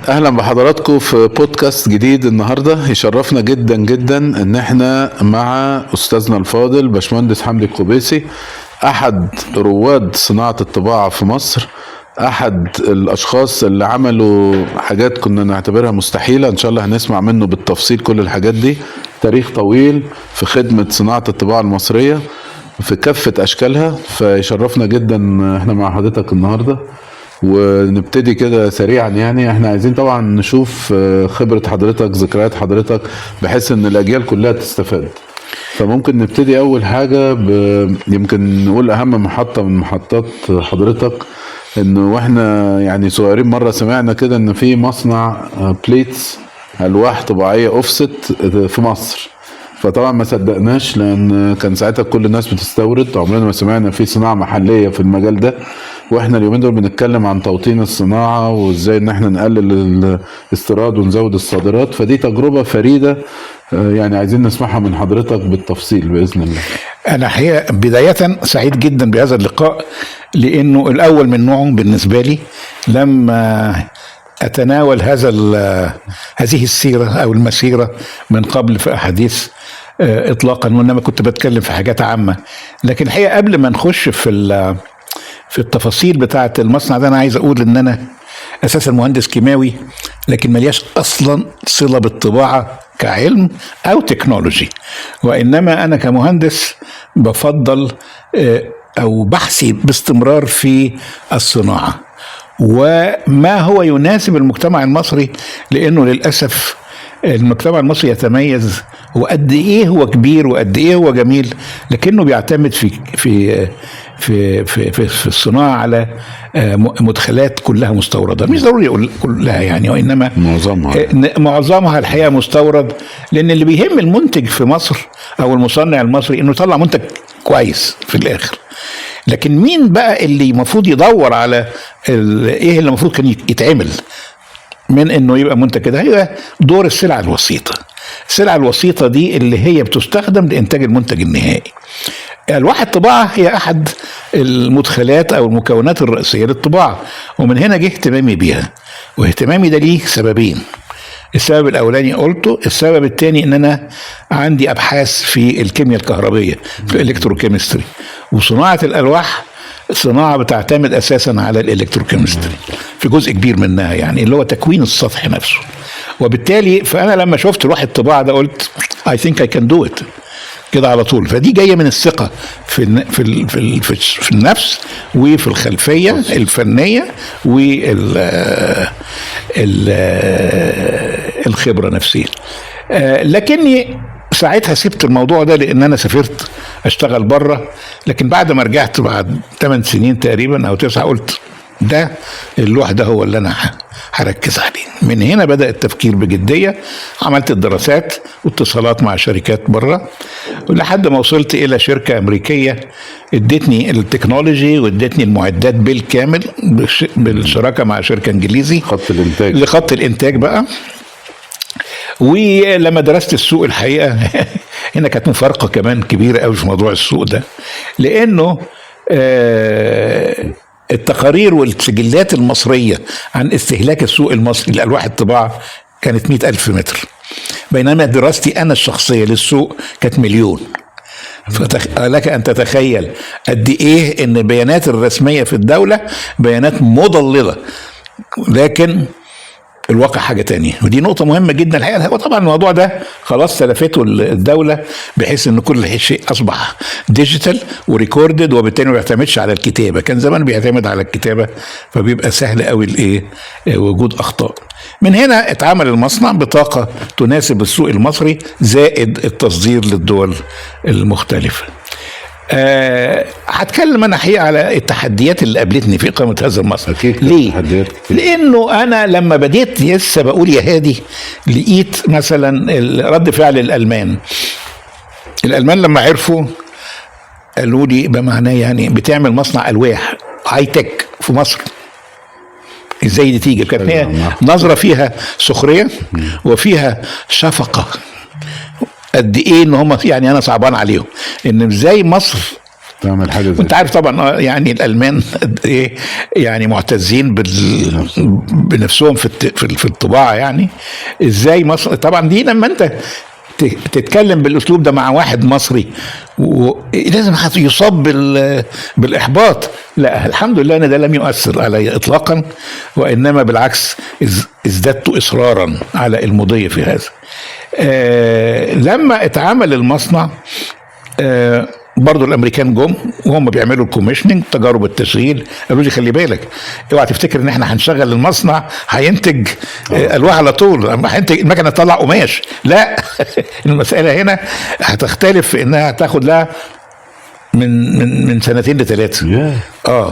اهلا بحضراتكم في بودكاست جديد. النهارده يشرفنا جدا جدا ان احنا مع استاذنا الفاضل باشمهندس حمدي القبيسي، احد رواد صناعة الطباعة في مصر، احد الاشخاص اللي عملوا حاجات كنا نعتبرها مستحيلة. ان شاء الله هنسمع منه بالتفصيل كل الحاجات دي. تاريخ طويل في خدمة صناعة الطباعة المصرية في كافة اشكالها، فيشرفنا جدا احنا مع حضرتك النهارده. ونبتدي كده سريعا، يعني احنا عايزين طبعا نشوف خبرة حضرتك، ذكريات حضرتك، بحيث ان الاجيال كلها تستفاد. فممكن نبتدي اول حاجة يمكن نقول اهم محطة من محطات حضرتك، انه واحنا يعني صغيرين مرة سمعنا كده ان في مصنع plates، الواح طباعية اوفست في مصر. فطبعا ما صدقناش، لان كان ساعتها كل الناس بتستورد، عمرنا ما سمعنا في صناعة محليه في المجال ده. واحنا اليومين دول بنتكلم عن توطين الصناعة وازاي ان احنا نقلل الاستيراد ونزود الصادرات، فدي تجربه فريده، يعني عايزين نسمعها من حضرتك بالتفصيل باذن الله. أنا حقيقة بداية سعيد جدا بهذا اللقاء، لأنه الأول من نوعه بالنسبة لي. لما أتناول هذه السيرة أو المسيرة من قبل في أحاديث إطلاقا، وإنما كنت بتكلم في حاجات عامة. لكن الحقيقة قبل ما نخش في التفاصيل بتاعة المصنع ده، أنا عايز أقول إن أنا أساسا مهندس كيماوي، لكن ملياش أصلا صلة بالطباعة كعلم أو technology، وإنما أنا كمهندس بفضل أو بحثي باستمرار في الصناعة وما هو يناسب المجتمع المصري، لأنه للأسف المجتمع المصري يتميز وقد ايه هو كبير وقد ايه هو جميل، لكنه بيعتمد في الصناعة على مدخلات كلها مستورده، مش ضروري اقول كلها يعني، وانما معظمها. معظمها الحقيقة مستورد، لان اللي بيهم المنتج في مصر او المصنع المصري انه يطلع منتج كويس في الاخر. لكن مين بقى اللي المفروض يدور على ايه اللي المفروض كان يتعمل من انه يبقى منتج كده؟ هي دور السلعة الوسيطة. السلعة الوسيطة دي اللي هي بتستخدم لانتاج المنتج النهائي. الواح الطباعة هي احد المدخلات او المكونات الرئيسية للطباعه، ومن هنا جه اهتمامي بيها. واهتمامي ده ليه سببين: السبب الاولاني قلته، السبب الثاني ان انا عندي ابحاث في الكيمياء الكهربيه، في ال electrochemistry، وصناعة الالواح صناعة بتعتمد اساسا على ال electrochemistry في جزء كبير منها، يعني اللي هو تكوين السطح نفسه. وبالتالي فانا لما شفت لوح الطباعة ده قلت I think I can do it كده على طول. فدي جاية من الثقة في الن- في ال- في ال- في في النفس وفي الخلفية الفنية وال الخبرة نفسيا. لكني ساعتها سبت الموضوع ده لان انا سافرت اشتغل بره. لكن بعد ما رجعت بعد 8 سنين تقريبا او 9، قلت ده اللوح ده هو اللي انا هركز عليه. من هنا بدا التفكير بجديه، عملت الدراسات واتصالات مع شركات بره لحد ما وصلت الى شركة امريكية ادتني ال technology وادتني المعدات بالكامل بالشراكة مع شركة انجليزي. خط الانتاج. لخط الانتاج بقى. ولما درست السوق الحقيقة هنا كانت مفارقه كمان كبيرة قوي في موضوع السوق ده، لانه التقارير والسجلات المصرية عن استهلاك السوق المصري لألواح الطباعة كانت 100 ألف متر، بينما دراستي أنا الشخصية للسوق كانت مليون. لك أن تتخيل قد إيه إن البيانات الرسمية في الدولة بيانات مضللة، لكن الواقع حاجة تانية. ودي نقطة مهمة جدا الحقيقة. وطبعا الموضوع ده خلاص سلفته الدولة بحيث ان كل شيء اصبح digital و recorded، وبالتالي ما بيعتمدش على الكتابة. كان زمان بيعتمد على الكتابة، فبيبقى سهل قوي الايه وجود اخطاء. من هنا اتعمل المصنع بطاقة تناسب السوق المصري زائد التصدير للدول المختلفة. هتكلم انا حقيقة على التحديات اللي قابلتني في اقامه هذا المصنع. أكيد ليه؟ تحديات كتير. لانه انا لما بديت لسه بقول يا هادي، لقيت مثلا رد فعل الالمان. الالمان لما عرفوا قالوا لي بمعنى يعني بتعمل مصنع الواح high tech في مصر، ازاي دي تيجي؟ كانت هي نظره فيها سخرية وفيها شفقه، قد ايه ان هم يعني انا صعبان عليهم ان ازاي مصر تعمل حاجة زي وانت عارف طبعا يعني الالمان قد ايه يعني معتزين بنفسهم في الطباعة. يعني ازاي مصر طبعا دي لما انت تتكلم بالاسلوب ده مع واحد مصري لازم يصاب بالاحباط. لا الحمد لله ان ده لم يؤثر علي اطلاقا، وانما بالعكس ازددت اصرارا على المضي في هذا. لما اتعمل المصنع برضو الامريكان جم وهم بيعملوا ال commissioning تجارب التشغيل، قالوا لي خلي بالك اوعى تفتكر ان احنا هنشغل المصنع هينتج الواح على طول، هينتج المكنه تطلع قماش، لا المسالة هنا هتختلف في انها هتاخد لها من سنتين لثلاثة.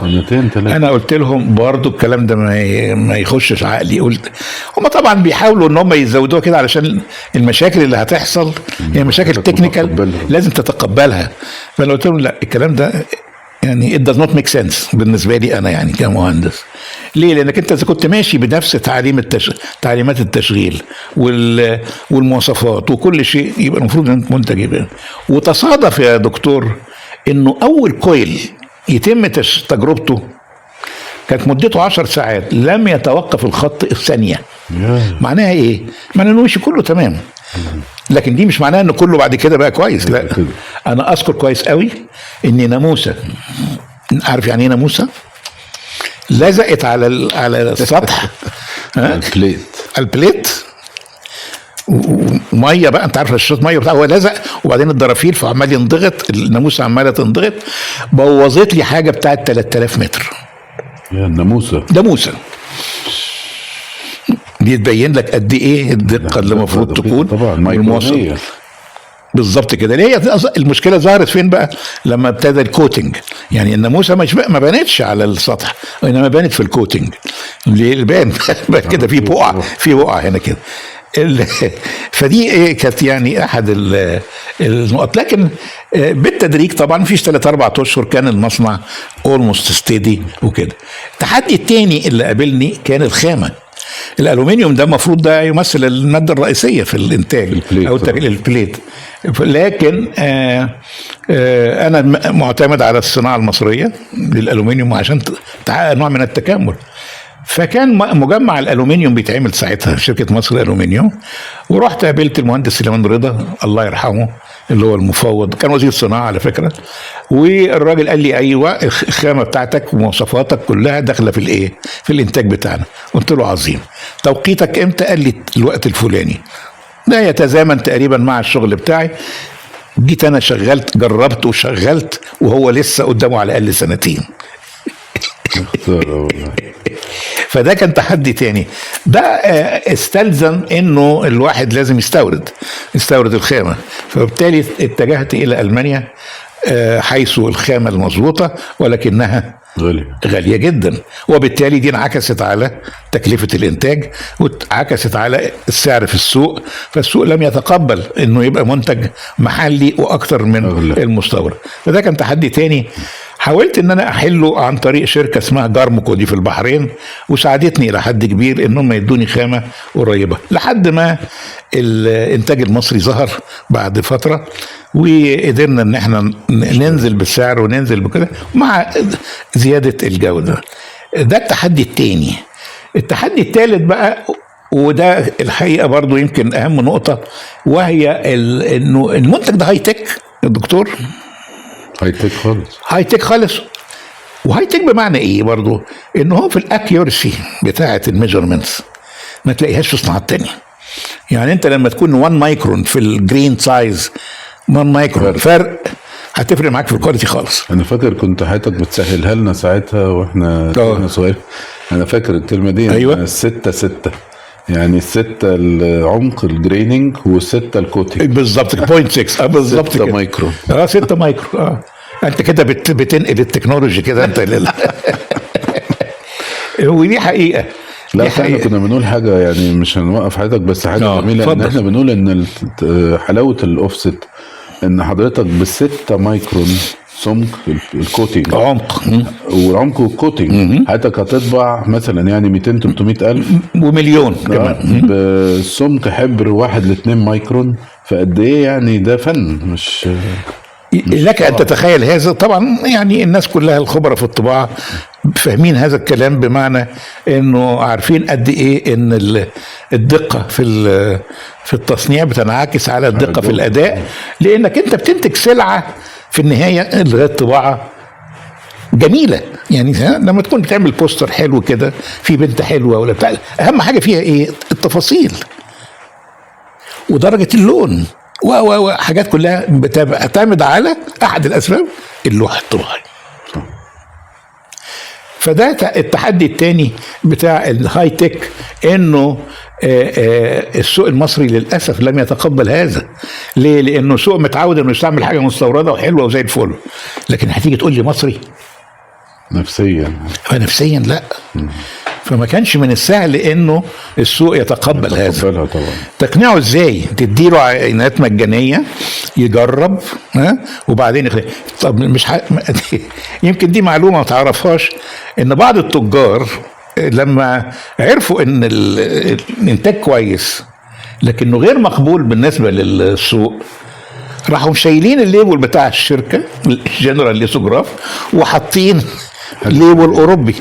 سنتين ثلاثة. انا قلت لهم برضو الكلام ده ما يخشش عقلي. قلت هم طبعا بيحاولوا ان هم يزودوها كده علشان المشاكل اللي هتحصل هي مشاكل technical لازم تتقبلها. فانا قلت لهم لا الكلام ده يعني it does not make sense بالنسبة لي انا يعني كمهندس. ليه؟ لانك انت اذا كنت ماشي بنفس تعليمات التشغيل والمواصفات وكل شيء، يبقى المفروض ان المنتج يبقى. وتصادف يا دكتور انه اول coil يتم تجربته كانت مدته 10 ساعات، لم يتوقف الخط الثانية. معناها ايه؟ معناها انه مشي كله تمام. لكن دي مش معناها ان كله بعد كده بقى كويس، لا. انا اذكر كويس قوي ان ناموسه، عارف يعني ايه ناموسه؟ لزقت على السطح، ال plate، ال plate ومية بقى، انت عارف رشاشات مية بتاع، هو لزق وبعدين الدرافيل فعمال ينضغط، الناموسه عماله تنضغط، بوظت لي حاجة بتاعت 3000 متر. يا الناموسه، ناموسه دي تبين لك قد ايه الدقة اللي المفروض تكون طبعا مايكرونيه بالظبط كده. ليه المشكلة ظهرت فين بقى؟ لما ابتدى ال coating، يعني الناموسه مش ما بانتش على السطح، انما بانت في ال coating. ليه بان كده في بقعة، في بقعة هنا كده. فدي ايه كانت يعني احد النقط. لكن بالتدريج طبعا فيش 3-4 اشهر كان المصنع almost steady وكده. التحدي الثاني اللي قابلني كان الخامة. الالومنيوم ده المفروض ده يمثل المادة الرئيسية في الانتاج او ال plate، لكن انا معتمد على الصناعة المصرية للالومنيوم عشان تحقق نوع من التكامل. فكان مجمع الالومنيوم بيتعمل ساعتها في شركة مصر الالومنيوم، ورحت قابلت المهندس سليمان رضا الله يرحمه اللي هو المفوض، كان وزير الصناعة على فكرة. والراجل قال لي ايوه الخامة بتاعتك ومواصفاتك كلها داخله في الايه، في الانتاج بتاعنا. قلت له عظيم، توقيتك امتى؟ قال لي الوقت الفلاني. ده يتزامن تقريبا مع الشغل بتاعي. جيت انا شغلت، جربت وشغلت، وهو لسه قدامه على الاقل سنتين. فده كان تحدي تاني. ده استلزم انه الواحد لازم يستورد الخامة، فبالتالي اتجهت الى المانيا حيث الخامة المظبوطة ولكنها غالية جدا، وبالتالي دي انعكست على تكلفة الإنتاج وانعكست على السعر في السوق. فالسوق لم يتقبل إنه يبقى منتج محلي وأكتر من المستورد. فده كان تحدي تاني حاولت إن أنا أحله عن طريق شركة اسمها جارمكو دي في البحرين، وساعدتني إلى حد كبير إنهم يدوني خامة قريبة لحد ما الإنتاج المصري ظهر بعد فترة، وقدرنا إن احنا ننزل بالسعر وننزل بكده مع زيادة الجودة. ده التحدي التاني. التحدي التالت بقى، وده الحقيقة برضو يمكن أهم نقطة، وهي إنه المنتج ده high tech يا دكتور. high tech خالص، high tech خالص. و high tech بمعنى إيه برضو؟ إنه هو في ال accuracy بتاعة ال measurements ما تلاقيهاش في صناعات تانية. يعني أنت لما تكون 1 مايكرون في ال grain size، 1 مايكرون فرق هتفرق معاك في ال quality خالص. انا فاكر كنت حضرتك بتسهلها لنا ساعتها واحنا صغير. انا فاكر الكلمة دي. ايوه، 6-6، يعني 6 العمق ال graining و6 ال coating بالظبط 0.6 بالظبط 6 مايكرون. 6 مايكرون. انت كده بتنقل ال technology كده انت ودي حقيقة. لا احنا كنا بنقول حاجة يعني مش هنوقف حضرتك، بس حاجة جميلة ان احنا بنقول ان حلاوة الاوفست ان حضرتك ب6 مايكرون سمك ال coating، عمق والعمق وال coating، حضرتك هتطبع مثلا يعني 200-300 الف ومليون كمان بسمك حبر 1 ل 2 مايكرون. فقد ايه يعني ده فن، مش لك ان تتخيل هذا. طبعا يعني الناس كلها الخبراء في الطباعة فاهمين هذا الكلام، بمعنى انه عارفين قد ايه ان الدقة في التصنيع بتنعكس على الدقة في الاداء، لانك انت بتنتج سلعه في النهاية اللي هي الطباعة جميلة. يعني لما تكون بتعمل بوستر حلو كده في بنت حلوة ولا بتاع، اهم حاجة فيها ايه؟ التفاصيل ودرجة اللون وحاجات كلها بتعتمد على احد الاسباب اللوحة الطباعيه. فده التحدي الثاني بتاع ال high tech، انه السوق المصري للاسف لم يتقبل هذا. ليه؟ لانه سوق متعود انه يستعمل حاجة مستورده وحلوه وزي الفل، لكن هتيجي تقول لي مصري نفسيا لا. فما كانش من السهل انه السوق يتقبل هذا. طبعا تقنعه ازاي؟ تديله عينات مجانية يجرب، ها، وبعدين طب مش يمكن دي معلومة ما تعرفهاش، ان بعض التجار لما عرفوا ان الانتاج كويس لكنه غير مقبول بالنسبة للسوق، راحوا شايلين ال label بتاع الشركة الجنرال ليثوجراف وحاطين label اوروبي.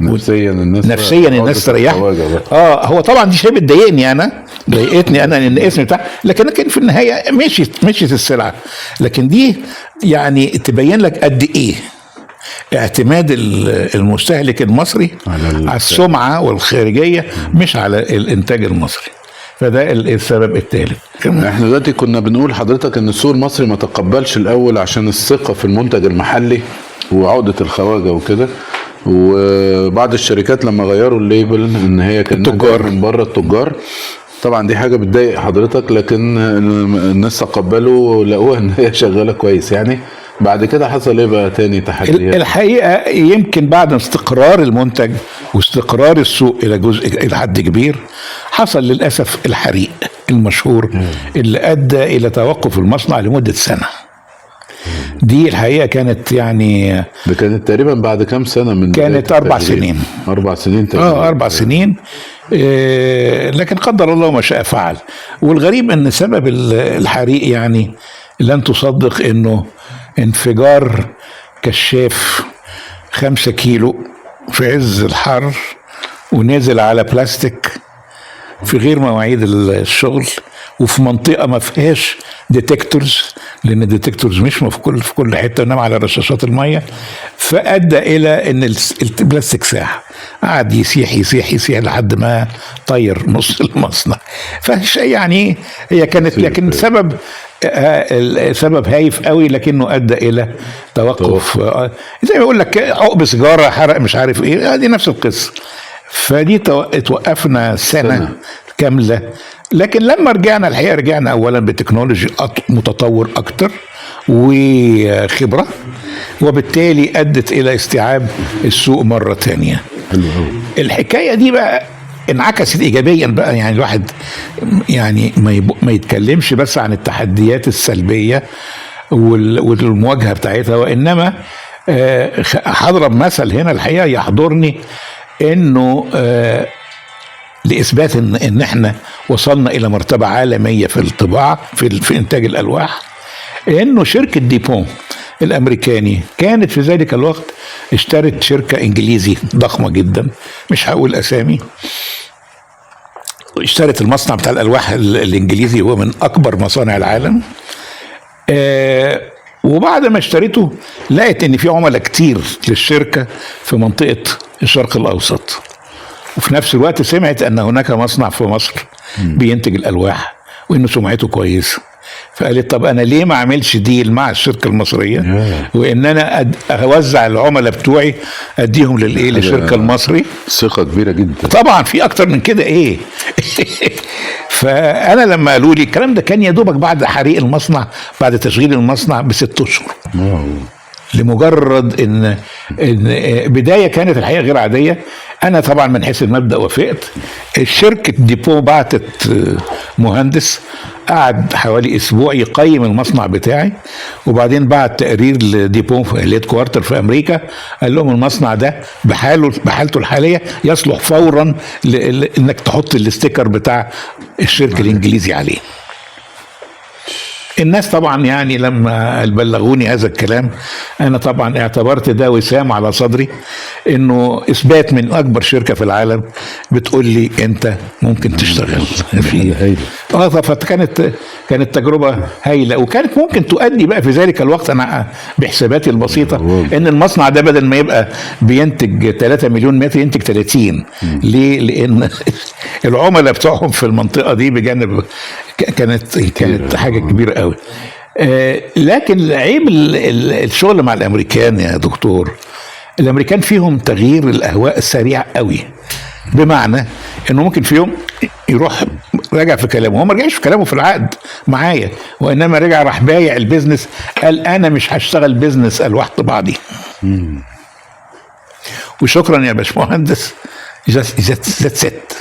نفسيا الناس، نفسيا الناس تريح. هو طبعا دي شيء بتضايقني انا، ضايقتني انا ان الاسم بتاع، لكن في النهاية مشيت السلعة. لكن دي يعني تبين لك قد ايه اعتماد المستهلك المصري على السمعة والخارجية مش على الانتاج المصري. فده السبب الثالث. احنا دلوقتي كنا بنقول حضرتك ان السوق المصري ما تقبلش الاول عشان الثقة في المنتج المحلي وعقده الخواجه وكده، وبعض الشركات لما غيروا ال label ان هي كانت التجار من بره، التجار طبعا دي حاجة بتضايق حضرتك، لكن الناس تقبلوا ولقوها ان هي شغالة كويس. يعني بعد كده حصل ايه بقى تاني تحديات؟ الحقيقة يمكن بعد استقرار المنتج واستقرار السوق الى جزء الى حد كبير، حصل للاسف الحريق المشهور اللي ادى الى توقف المصنع لمدة سنة. دي الحقيقة كانت يعني ده كانت تقريبا بعد كام سنة من كانت 4 سنين. 4 سنين تقريبا. 4 سنين. لكن قدر الله ما شاء فعل. والغريب ان سبب الحريق يعني لن تصدق انه انفجار كشاف 5 كيلو في عز الحر ونزل على بلاستيك في غير مواعيد الشغل وفي منطقة ما فيهاش detectors، لان ال detectors مش في كل حتة، انما على رشاشات المية، فادى الى ان البلاستيك ساح، قعد يسيح يسيح يسيح لحد ما طير نص المصنع. فشيء يعني هي كانت، لكن سبب هايف قوي، لكنه ادى الى توقف. زي ما يقول لك عقب سيجارة حرق مش عارف ايه، دي نفس القصة. فدي توقفنا سنة كاملة. لكن لما رجعنا الحقيقة رجعنا اولا ب technology متطور اكتر وخبره، وبالتالي ادت الى استيعاب السوق مرة تانية. الحكاية دي بقى انعكست ايجابيا بقى، يعني الواحد يعني ما يتكلمش بس عن التحديات السلبية والمواجهة بتاعتها، وانما هضرب مثل هنا الحقيقة يحضرني انه لاثبات ان احنا وصلنا الى مرتبه عالمية في الطباعة في انتاج الالواح، انه شركة ديبون الامريكاني كانت في ذلك الوقت اشترت شركة انجليزي ضخمة جدا، مش هقول اسامي، اشترت المصنع بتاع الالواح الانجليزي، هو من اكبر مصانع العالم. وبعد ما اشتريته لقت ان في عملاء كتير للشركة في منطقة الشرق الاوسط، وفي نفس الوقت سمعت ان هناك مصنع في مصر بينتج الالواح وانه سمعته كويسة، فقالت طب انا ليه ما اعملش deal مع الشركة المصرية وان انا اوزع العملاء بتوعي اديهم للايه للشركة المصري. ثقة كبيرة جدا طبعا، في اكتر من كده ايه. فانا لما قالوا لي الكلام ده كان يا دوبك بعد حريق المصنع، بعد تشغيل المصنع ب6 اشهر، لمجرد ان بداية كانت الحقيقة غير عادية. انا طبعا من حيث المبدا وافقت. الشركة ديبو بعتت مهندس قعد حوالي اسبوع يقيم المصنع بتاعي، وبعدين بعت تقرير لديبو في ال headquarter في امريكا، قال لهم المصنع ده بحالته الحالية يصلح فورا انك تحط ال sticker بتاع الشركة الانجليزي عليه. الناس طبعا يعني لما بلغوني هذا الكلام انا طبعا اعتبرت ده وسام على صدري، انه اثبات من اكبر شركة في العالم بتقول لي انت ممكن تشتغل فيه. فكانت تجربه هايلة، وكانت ممكن تؤدي بقى في ذلك الوقت انا بحساباتي البسيطة ان المصنع ده بدل ما يبقى بينتج 3 مليون متر ينتج 30. ليه؟ لان العملاء بتوعهم في المنطقة دي بجانب كانت حاجة كبيرة قوي. لكن عيب الشغل مع الامريكان يا دكتور، الامريكان فيهم تغيير الاهواء السريع قوي، بمعنى انه ممكن في يوم يروح راجع في كلامه، هو ما رجعش في كلامه في العقد معايا، وانما رجع راح بايع ال business، قال انا مش هشتغل business الواح طباعه دي. وشكرا يا باشمهندس، that's it.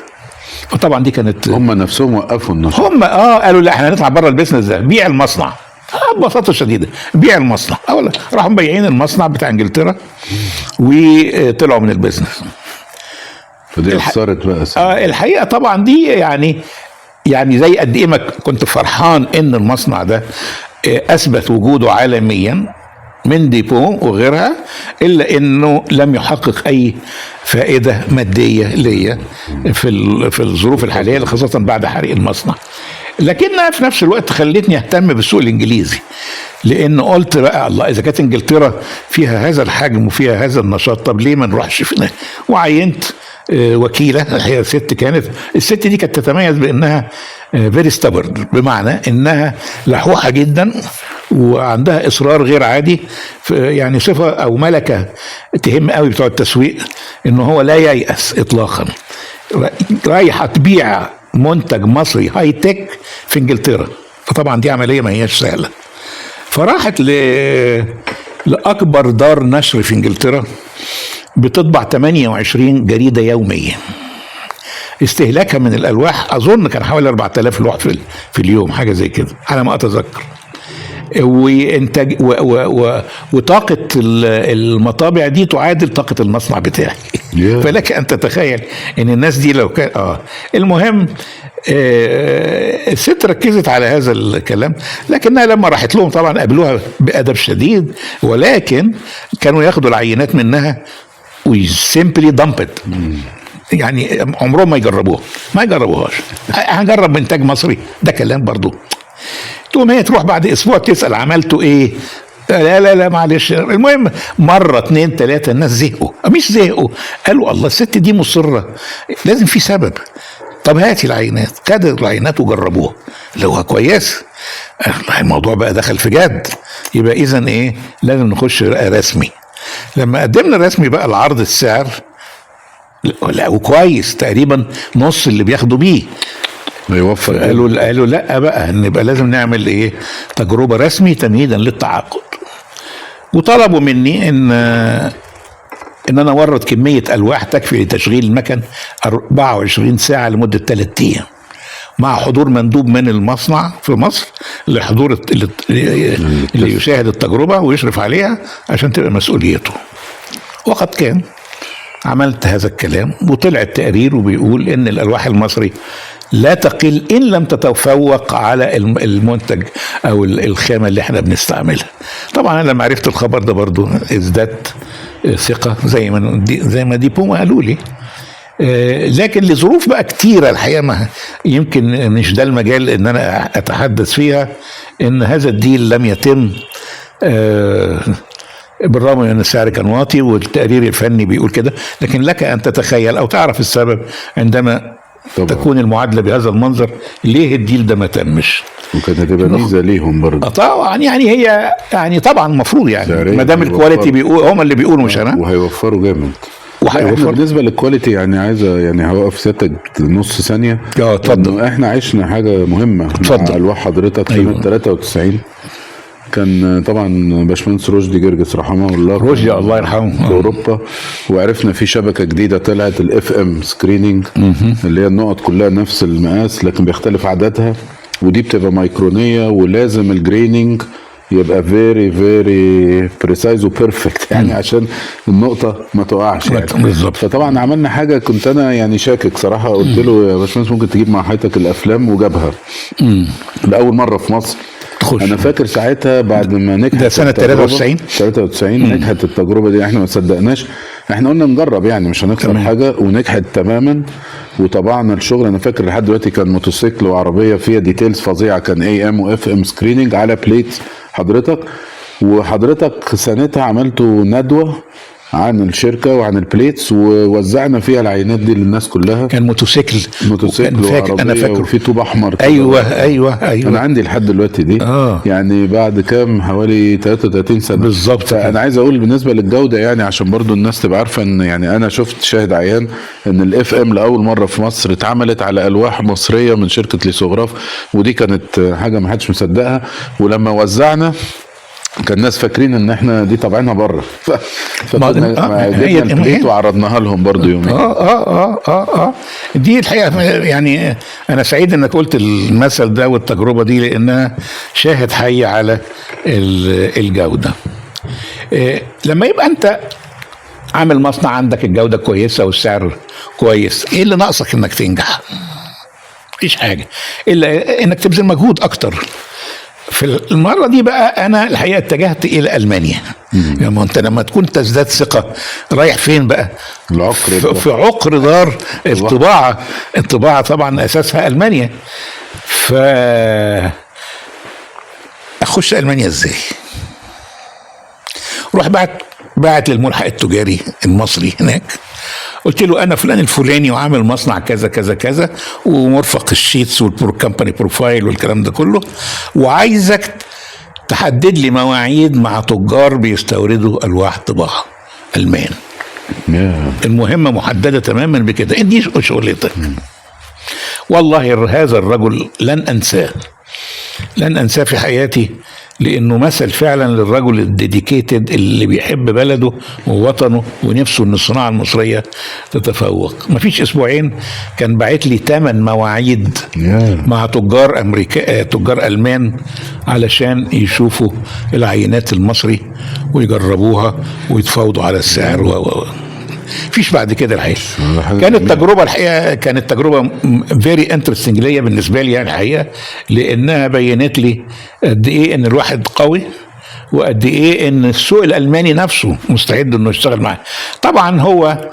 فطبعا دي كانت هم نفسهم وقفوا النشاط، هم قالوا لا احنا هنطلع بره ال business ده، بيع المصنع ببساطة شديدة، بيع المصنع. اولا راحوا مبيعين المصنع بتاع انجلترا وطلعوا من ال business. فدي اثرت بقى الحقيقة طبعا دي يعني زي قد ايه ما كنت فرحان ان المصنع ده اثبت وجوده عالميا من ديبو وغيرها، الا انه لم يحقق اي فائدة مادية ليا في الظروف الحالية، خاصة بعد حريق المصنع. لكنها في نفس الوقت خلتني اهتم بالسوق الانجليزي، لان قلت بقى الله اذا كانت انجلترا فيها هذا الحجم وفيها هذا النشاط، طب ليه ما نروحش فينا؟ وعينت وكيله، هي ست، كانت الست دي كانت تتميز بانها very stubborn، بمعنى انها لحوحه جدا وعندها اصرار غير عادي، يعني صفة او ملكه تهم قوي بتوع التسويق، انه هو لا ييأس اطلاقا. رايحة تبيع منتج مصري high tech في انجلترا، فطبعا دي عملية ما هياش سهلة. فراحت لاكبر دار نشر في انجلترا بتطبع 28 جريدة يوميا، استهلاكها من الألواح أظن كان حوالي 4000 لوح في اليوم، حاجة زي كده على ما أتذكر. وإنتاج وطاقة المطابع دي تعادل طاقة المصنع بتاعي. فلك أن تتخيل إن الناس دي لو كان المهم الست ركزت على هذا الكلام، لكنها لما راحت لهم طبعا قابلوها بأدب شديد، ولكن كانوا ياخدوا العينات منها و simply dump it، يعني عمرهم ما يجربوها، ما يجربوهاش. هنجرب منتج مصري، ده كلام برضو. تقوم هي تروح بعد اسبوع تسأل عملته ايه؟ لا لا لا معلش. المهم مرة 2 3 الناس زهقوا، مش زهقوا، قالوا الله الست دي مصرة، لازم في سبب. طب هاتي العينات. خدت العينات وجربوها، لو كويس الموضوع بقى دخل في جد، يبقى اذا ايه، لازم نخش رسمي. لما قدمنا الرسمي بقى العرض السعر، لا وكويس تقريبا نص اللي بياخدوا بيه يوفر. قالوا لا بقى نبقى لازم نعمل ايه، تجربه رسمي تمهيدا للتعاقد. وطلبوا مني ان انا اورد كمية الواح تكفي لتشغيل المكن 24 ساعة لمدة 3 ايام، مع حضور مندوب من المصنع في مصر لحضور اللي يشاهد التجربة ويشرف عليها عشان تبقى مسؤوليته. وقد كان، عملت هذا الكلام وطلع التقرير وبيقول ان الالواح المصري لا تقل ان لم تتفوق على المنتج او الخامة اللي احنا بنستعملها. طبعا انا لما عرفت الخبر ده برضو ازددت ثقة زي ما ديبوما قالوا لي. لكن لظروف بقى كتيرة الحقيقة، ما يمكن مش ده المجال ان انا اتحدث فيها، ان هذا الديل لم يتم بالرغم من ان السعر كان واطي والتقرير الفني بيقول كده، لكن لك ان تتخيل او تعرف السبب عندما طبعا تكون المعادلة بهذا المنظر، ليه الديل ده ما تمش؟ وكانت هتبقى ميزة ليهم برضه طبعا. يعني هي يعني طبعا المفروض يعني ما دام ال quality بيقول، هم اللي بيقولوا مش انا، وهيوفروا جامد. وهيوفر بالنسبة لل quality. يعني عايزه يعني هوقف سيادتك نص ثانية. اتفضل. احنا عشنا حاجة مهمة اتفضل. مع الواح حضرتك سنة 93، كان طبعا باشمهندس رشدي جرجس رحمه الله، رشدي الله يرحمه، في اوروبا، وعرفنا في شبكة جديدة طلعت ال FM screening، اللي هي النقط كلها نفس المقاس لكن بيختلف عددها، ودي بتبقى مايكرونيه، ولازم ال graining يبقى very very precise و perfect يعني عشان النقطة ما تقعش يعني. بالظبط. فطبعا عملنا حاجة كنت انا يعني شاكك صراحة، قلت له يا باشمهندس ممكن تجيب مع حضرتك الافلام، وجابها لاول مرة في مصر. تخش. انا فاكر ساعتها بعد ما نجحت ده سنة التجربة، 93؟ 93 نجحت التجربة دي، احنا ما صدقناش، احنا قلنا نجرب يعني مش هنخسر حاجة، ونجحت تماما وطبعنا الشغل. انا فاكر لحد دلوقتي كان موتوسيكل وعربية فيها details فظيعة، كان AM و FM screening على plate حضرتك، وحضرتك سنتها عملتوا ندوه عن الشركة وعن ال plates، ووزعنا فيها العينات دي للناس كلها. كان موتوسيكل، موتوسيكل وكان فاكر، انا وعربية فاكر. وفي طوب احمر كده. ايوه ايوه ايوه. انا عندي لحد دلوقتي دي يعني بعد كام، حوالي 33 سنة بالظبط. فانا عايز اقول بالنسبة للجودة، يعني عشان برضو الناس تبقى عارفه ان يعني انا شفت شاهد عيان ان ال FM لاول مرة في مصر اتعملت على الواح مصرية من شركة ليسوغراف، ودي كانت حاجة ما حدش مصدقها. ولما وزعنا كان الناس فاكرين ان احنا دي طابعينها بره، فكنا جبنا ال plate وعرضناها لهم برضو يومين. دي الحقيقة يعني انا سعيد انك قلت المثل ده والتجربة دي، لانها شاهد حي على الجودة. لما يبقى انت عامل مصنع عندك الجودة كويسة والسعر كويس، ايه اللي ناقصك انك تنجح؟ مفيش حاجة الا انك تبذل مجهود اكتر. في المرة دي بقى أنا الحقيقة اتجهت إلى ألمانيا. يعني أنت لما تكون تزداد ثقة رايح فين بقى؟ العقر في عقر دار الطباعة. الطباعة طبعا أساسها ألمانيا. ف أخش ألمانيا إزاي؟ روح بعت للملحق التجاري المصري هناك، قلت له انا فلان الفلاني وعامل مصنع كذا كذا كذا، ومرفق ال sheets وال company profile والكلام ده كله، وعايزك تحدد لي مواعيد مع تجار بيستوردوا الواح طباعه المان. المهمة محددة تماما بكده، دي شغلتك. والله هذا الرجل لن انساه، لن انساه في حياتي، لانه مثل فعلا للرجل ال dedicated اللي بيحب بلده ووطنه ونفسه ان الصناعة المصرية تتفوق. مفيش اسبوعين كان باعت لي 8 مواعيد مع تجار امريكا، تجار المان، علشان يشوفوا العينات المصري ويجربوها ويتفاوضوا على السعر و فيش بعد كده الحقيقة. كانت تجربه، الحقيقة كانت تجربه very interesting ليا بالنسبة لي يعني الحقيقة، لانها بينت لي قد ايه ان الواحد قوي، وقد ايه ان السوق الالماني نفسه مستعد انه يشتغل معاه. طبعا هو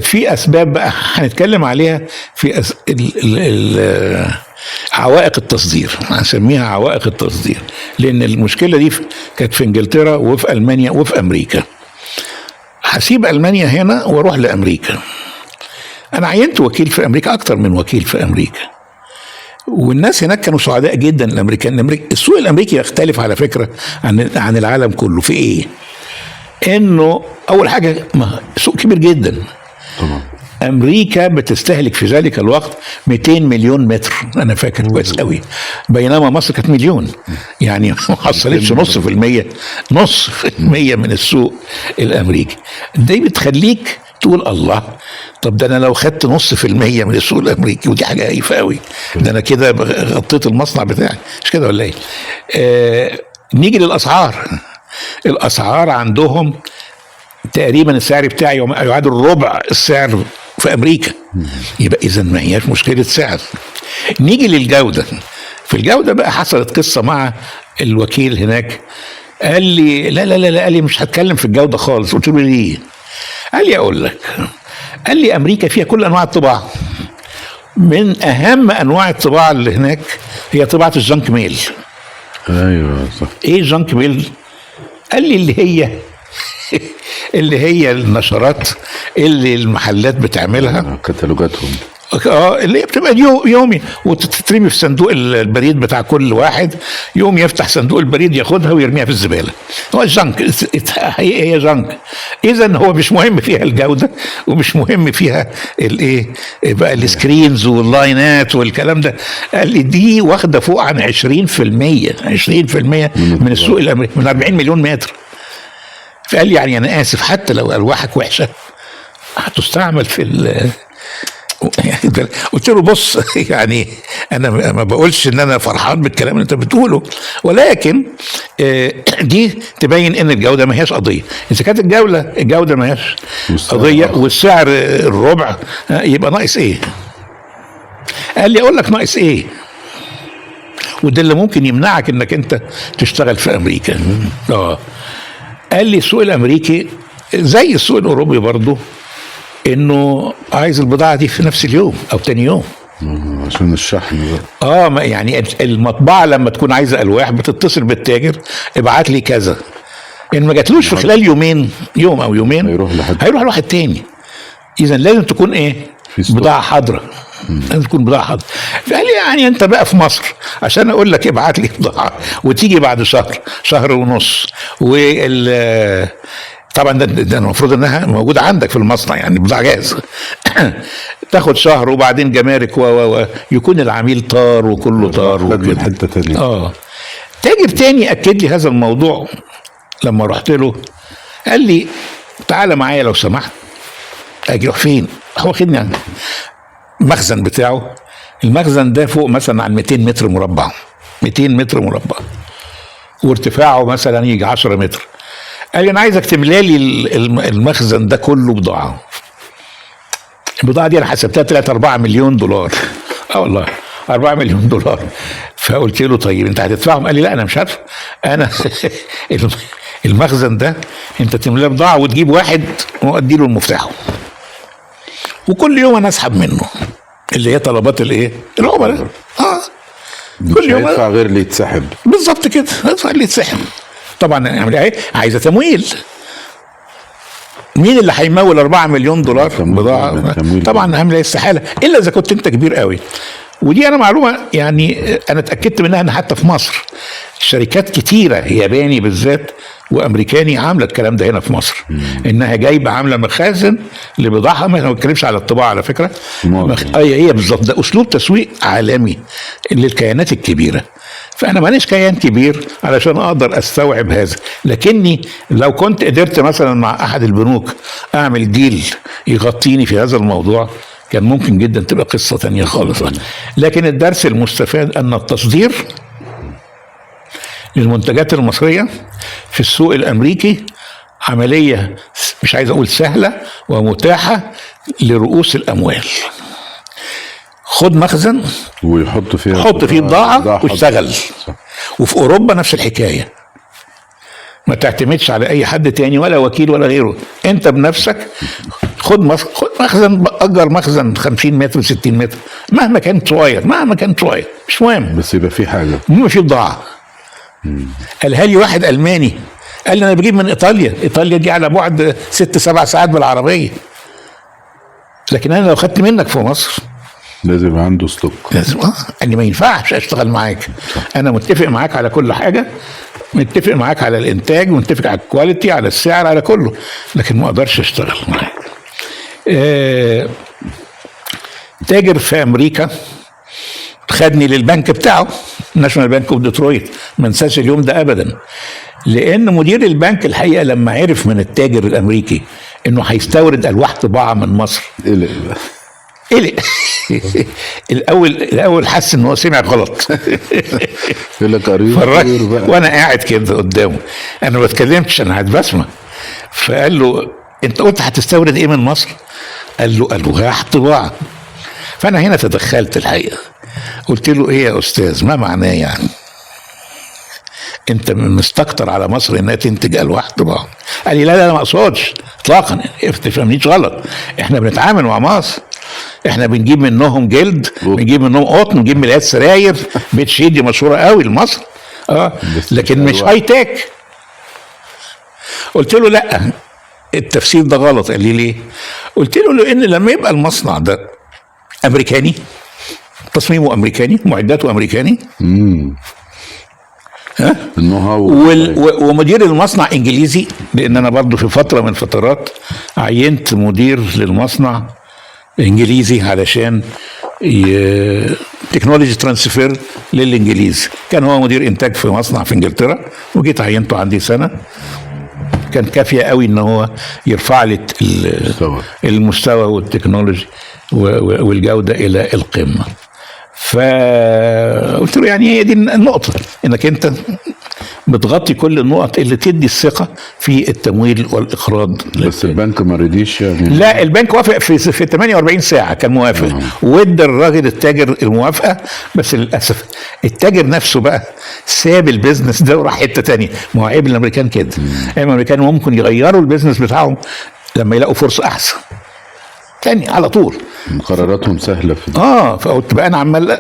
في اسباب بقى هنتكلم عليها في عوائق التصدير، هنسميها عوائق التصدير، لان المشكلة دي كانت في انجلترا وفي المانيا وفي امريكا. هسيب ألمانيا هنا واروح لأمريكا. أنا عينت وكيل في أمريكا، أكتر من وكيل في أمريكا، والناس هناك كانوا سعداء جدا. الأمريكان، السوق الأمريكي يختلف على فكرة عن العالم كله في إيه؟ إنه أول حاجة سوق كبير جدا طبعا. أمريكا بتستهلك في ذلك الوقت 200 مليون متر، أنا فاكر كويس قوي، بينما مصر كانت مليون، يعني ما حصلتش 0.5%، 0.5% من السوق الأمريكي. دي بتخليك تقول الله، طب ده أنا لو خدت 0.5% من السوق الأمريكي، ودي حاجة هايفة قوي، ده أنا كده غطيت المصنع بتاعي، مش كده ولا إيه؟ نيجي للأسعار. الأسعار عندهم تقريبا السعر بتاعي يعادل ربع السعر في امريكا، يبقى اذا ما هياش مشكلة سعر. نيجي للجودة. في الجودة بقى حصلت قصة مع الوكيل هناك، قال لي لا لا لا لا، قال لي مش هتكلم في الجودة خالص. قلت له ليه؟ قال لي اقول لك، قال لي امريكا فيها كل انواع الطباعة، من اهم انواع الطباعة اللي هناك هي طباعه ال junk mail. ايوه صح. ايه ال junk mail؟ قال لي اللي هي النشرات اللي المحلات بتعملها، كتالوجاتهم، اللي بتبقى يومي وتترمي في صندوق البريد بتاع كل واحد، يوم يفتح صندوق البريد ياخدها ويرميها في الزبالة. هو ال junk هي junk. اذا هو مش مهم فيها الجودة، ومش مهم فيها الايه بقى، ال screens واللاينات والكلام ده. قال لي دي واخده فوق عن 20%، 20% من السوق الامريكي، من 40 مليون متر. فقال لي يعني انا اسف، حتى لو الواحك وحشة هتستعمل في ال. قلت له بص، يعني انا ما بقولش ان انا فرحان بالكلام اللي انت بتقوله، ولكن دي تبين ان الجودة ما هياش قضية. اذا كانت الجودة ما هياش قضية والسعر الربع، يبقى ناقص ايه؟ قال لي اقول لك ناقص ايه. وده اللي ممكن يمنعك انك انت تشتغل في امريكا. قال لي السوق الامريكي زي السوق الاوروبي برضه، انه عايز البضاعة دي في نفس اليوم او تاني يوم عشان الشحن بقى. يعني المطبعة لما تكون عايزه الواح بتتصل بالتاجر، ابعت لي كذا، ان ما جاتلوش في خلال يومين، يوم او يومين، هيروح لواحد تاني. اذا لازم تكون ايه؟ بضاعة حاضره. لازم تكون بضاعة حاضره. فقال لي يعني انت بقى في مصر عشان اقول لك ابعت لي بضاعة وتيجي بعد شهر، شهر ونص، وال طبعا ده المفروض انها موجودة عندك في المصنع، يعني بضاعة جاهزة. تاخد شهر وبعدين جمارك و يكون العميل طار وكله طار وكده. حتة تانية. تاجر تاني اكد لي هذا الموضوع لما رحت له، قال لي تعالى معايا لو سمحت. اجي فين؟ هو خدني المخزن بتاعه. المخزن ده فوق مثلا عن 200 متر مربع، 200 متر مربع، وارتفاعه مثلا يجي 10 متر. قال لي انا عايزك تملى لي المخزن ده كله بضاعة. البضاعة دي انا حسبتها 3 4 مليون دولار. والله 4 مليون دولار. فقلت له طيب انت هتدفعهم؟ قال لي لا انا مش هدفع، انا المخزن ده انت تملاه بضاعة وتجيب واحد وادي له المفتاح، وكل يوم انا اسحب منه اللي هي طلبات الايه؟ العملاء. كل يوم هيدفع غير اللي يتسحب. بالظبط كده، هيدفع اللي يتسحب. طبعا نعمل ايه؟ عايزه تمويل. مين اللي هيمول 4 مليون دولار بضاعة؟ طبعا عامله ايه؟ استحالة، الا اذا كنت انت كبير قوي. ودي انا معلومة يعني انا اتاكدت منها ان حتى في مصر شركات كتيرة ياباني بالذات وامريكاني عامله الكلام ده هنا في مصر. انها جايبه عامله مخازن لبضاعها. ما بتكلمش على الطباعة على فكرة، هي بالظبط ده اسلوب تسويق عالمي للكيانات الكبيرة. فانا ماليش كيان كبير علشان اقدر استوعب هذا، لكني لو كنت قدرت مثلا مع احد البنوك اعمل ديل يغطيني في هذا الموضوع كان ممكن جدا تبقى قصة تانية خالص. لكن الدرس المستفاد ان التصدير للمنتجات المصرية في السوق الامريكي عملية مش عايز اقول سهلة ومتاحه لرؤوس الاموال. خد مخزن ويحط فيه، حط فيه بضاعة واشتغل. وفي اوروبا نفس الحكاية، ما تعتمدش على اي حد تاني ولا وكيل ولا غيره، انت بنفسك خد مخزن، اجر مخزن 50 متر 60 متر، مهما كان صغير، مهما كان صغير مش مهم، بس يبقى في حاجة، المهم في بضاعة. قالها لي واحد الماني، قال لي انا بجيب من ايطاليا، ايطاليا دي على بعد 6-7 ساعات بالعربية، لكن انا لو خدت منك في مصر لازم يبقى عنده stock، لازم. قال لي ما ينفعش اشتغل معاك، انا متفق معاك على كل حاجة، متفق معاك على الانتاج، متفق على ال quality، على السعر، على كله، لكن ما اقدرش اشتغل معاك. تاجر في امريكا خدني للبنك بتاعه، National Bank of Detroit، ما انساش اليوم ده ابدا، لان مدير البنك الحقيقة لما عرف من التاجر الامريكي انه هيستورد الواح طباعه من مصر قلق. الاول حس ان هو سمع غلط. وانا قاعد كده قدامه، انا ما بتكلمتش، انا قاعد بسمع. فقال له انت قلت هتستورد ايه من مصر؟ قال له الواح طباعه. فانا هنا تدخلت الحقيقة، قلت له ايه يا استاذ، ما معناه يعني انت مستكتر على مصر انها تنتج الواح طباعه؟ قال لي لا لا ما اقصدش اطلاقا، ما تفهمنيش غلط، احنا بنتعامل مع مصر، احنا بنجيب منهم جلد، بنجيب منهم قطن، بنجيب ملايات سراير، bed sheet دي مشهورة قوي لمصر، لكن مش high tech. قلت له لا التفسير ده غلط. قال لي ليه؟ قلت له لان لما يبقى المصنع ده امريكاني، تصميمه امريكاني، معداته امريكاني، ها، ومدير المصنع انجليزي، لان انا برضو في فترة من فترات عينت مدير للمصنع انجليزي علشان technology transfer للانجليز. كان هو مدير انتاج في مصنع في انجلترا، وجيت عينته عندي سنة، كان كافيه قوي ان هو يرفع لي المستوى وال technology والجودة الى القمه. فقلت له يعني هي دي النقطة، انك انت بتغطي كل النقط اللي تدي الثقة في التمويل والاقراض. بس البنك ما رضيش يعني. لا، البنك وافق في 48 ساعة، كان موافق وادى الراجل التاجر الموافقة. بس للاسف التاجر نفسه بقى ساب ال business ده وراح حتة تانية. ما هو عيب الامريكان كده، عيب الامريكان ممكن يغيروا ال business بتاعهم لما يلاقوا فرصة احسن تاني على طول. قراراتهم سهلة في فقلت بقى انا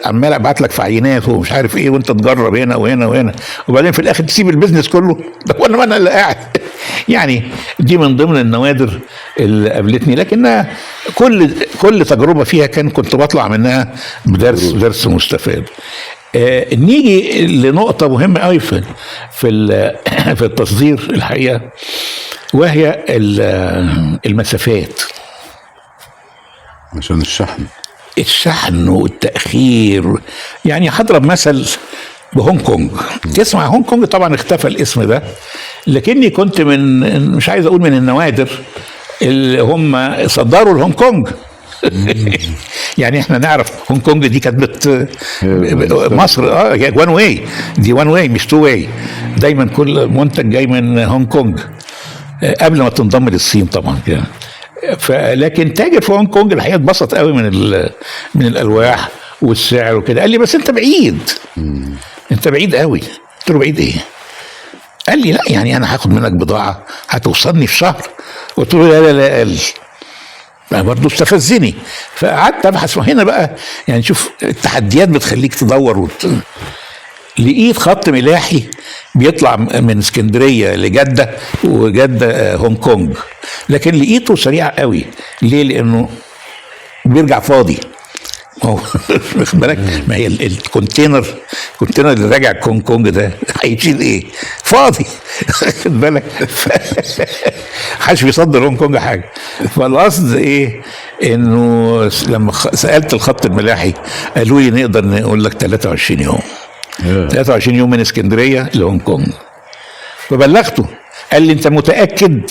عمال ابعت لك في عينات ومش عارف ايه، وانت تجرب هنا وهنا وهنا، وبعدين في الاخر تسيب ال business كله. ده وانا اللي قاعد. يعني دي من ضمن النوادر اللي قابلتني، لكنها كل تجربه فيها كنت بطلع منها بدرس درس مستفاد. نيجي لنقطة مهمة قوي في في التصدير الحقيقة، وهي المسافات. عشان الشحن، الشحن والتأخير. يعني هضرب مثل بهونج كونج. تسمع هونج كونج طبعا اختفى الاسم ده، لكني كنت من، مش عايز اقول من النوادر اللي هم صدروا لهونج كونج. يعني احنا نعرف هونج كونج دي كانت مصر one way، دي one way مش two way. دايما كل منتج جاي من هونج كونج قبل ما تنضم للصين طبعا يعني. لكن تاجر في هونج كونج الحقيقة اتبسط قوي من الالواح والسعر وكده. قال لي بس انت بعيد، انت بعيد قوي. قلت له بعيد ايه؟ قال لي لا يعني انا هاخد منك بضاعة هتوصلني في شهر. قلت له لا لا لا. قال برضه استفزني. فقعدت ابحث. وهنا بقى يعني شوف التحديات بتخليك تدور. لقيت خط ملاحي بيطلع من اسكندرية لجده، وجده هونج كونج، لكن لقيته سريع قوي. ليه؟ لانه بيرجع فاضي. واخد بالك؟ ما هي ال container اللي راجع هونج كونج ده هيشيل ايه؟ فاضي. واخد بالك؟ محدش بيصدر هونج كونج حاجة. فالقصد ايه؟ انه لما سالت الخط الملاحي قالوا لي نقدر نقول لك 23 يوم. 23 يوم من اسكندرية لهونج كونج. فبلغته، قال لي انت متاكد؟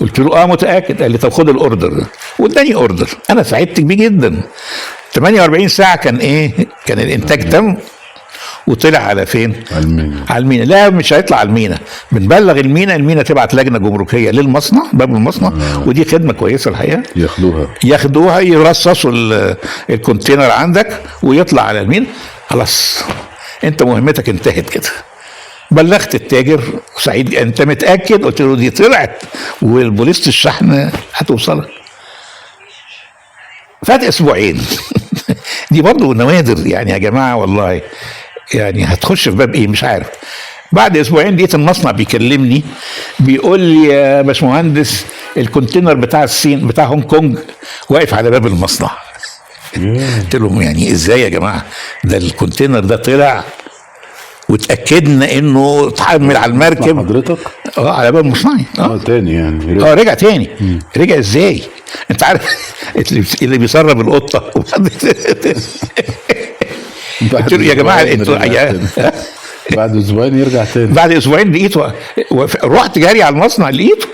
قلت له اه متاكد. قال لي طب خد ال order ده، واداني order. انا سعدت بيه جدا. 48 ساعة كان ايه؟ كان الانتاج تم وطلع على فين؟ على المينا. لا مش هيطلع على المينا، بنبلغ المينا، المينا تبعت لجنة جمركيه للمصنع، باب المصنع. ودي خدمة كويسة الحقيقة، ياخدوها يرصصوا ال container عندك ويطلع على المينا. خلاص انت مهمتك انتهت كده. بلغت التاجر سعيد، انت متاكد؟ قلت له دي طلعت والبوليسه الشحن هتوصلك. فات اسبوعين. دي برضه نوادر يعني يا جماعة والله، يعني هتخش في باب ايه مش عارف. بعد اسبوعين لقيت المصنع بيكلمني بيقول لي يا باشمهندس ال container بتاع الصين بتاع هونج كونج واقف على باب المصنع. قلت لهم يعني ازاي يا جماعة؟ ده ال container ده طلع وتاكدنا انه اتحمل على المركب. حضرتك على باب مصنعي. تاني يعني رجع تاني. رجع ازاي؟ انت عارف اللي بيسرب القطة. قلت له يا جماعة انتوا بعد اسبوعين يرجع تاني. بعد اسبوعين لقيته، رحت جري على المصنع لقيته.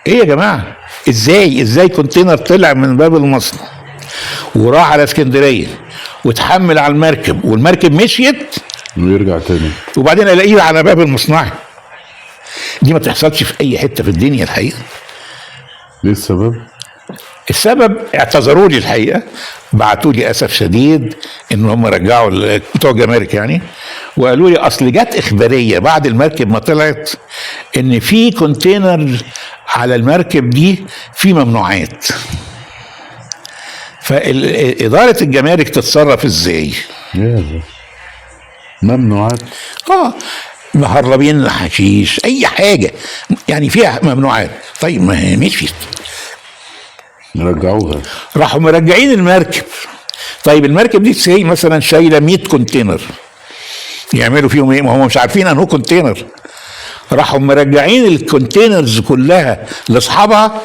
ايه يا جماعة؟ ازاي container طلع من باب المصنع وراح على اسكندرية وتحمل على المركب والمركب مشيت ويرجع تاني، وبعدين الاقيه على باب المصنع؟ دي ما بتحصلش في اي حتة في الدنيا الحقيقة. ليه السبب؟ السبب اعتذروا لي الحقيقة، بعتوا لي اسف شديد ان هم رجعوا بتوع الجمارك يعني، وقالوا لي اصل جت اخبارية بعد المركب ما طلعت ان في container على المركب دي في ممنوعات، فإدارة الجمارك تتصرف ازاي؟ ممنوعات؟ مهربين حشيش اي حاجة يعني فيها ممنوعات. طيب ما هي مشيت، رجعوها، راحوا مرجعين المركب. طيب المركب دي سي مثلا شايله 100 container، يعملوا فيهم ايه؟ ما هم مش عارفين انه container. راحوا مرجعين ال containers كلها لاصحابها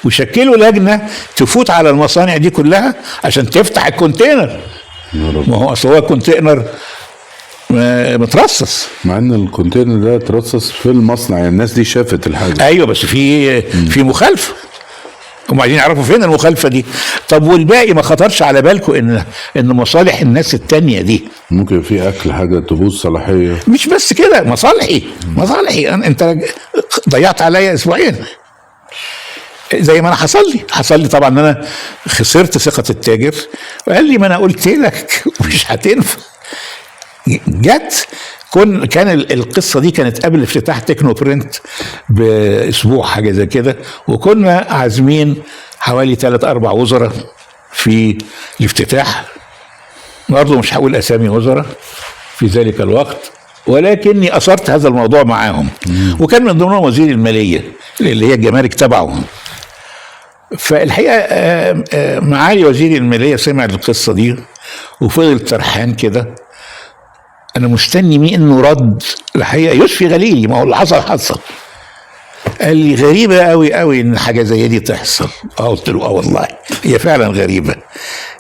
وشكلوا لجنة تفوت على المصانع دي كلها عشان تفتح ال container. ما هو اصل هو ال container مترصص، مع ان ال container ده اترصص في المصنع، يعني الناس دي شافت الحاجة. ايوه بس في مخالفة. هم عايزين يعرفوا فين المخالفة دي. طب والباقي ما خطرش على بالكم ان مصالح الناس التانية دي ممكن في اكل حاجة تبوظ صلاحية. مش بس كده، مصالحي انت ضيعت عليا اسبوعين زي ما انا حصل لي طبعا ان انا خسرت ثقة التاجر، وقال لي ما انا قلت لك مش هتنفع. جت كان القصة دي كانت قبل افتتاح تكنو برنت باسبوع حاجة زي كده، وكنا عازمين حوالي 3-4 وزراء في الافتتاح. برضه مش هقول اسامي وزراء في ذلك الوقت، ولكني اثرت هذا الموضوع معاهم، وكان من ضمنهم وزير المالية اللي هي الجمارك تبعه. فالحقيقة معالي وزير المالية سمع القصة دي وفضل سرحان كده. انا مستني مين انه رد الحقيقة يشفي غليلي، ما هو اللي حصل حصل. قال لي غريبة قوي قوي ان حاجة زي دي تحصل. قلت له والله هي فعلا غريبة،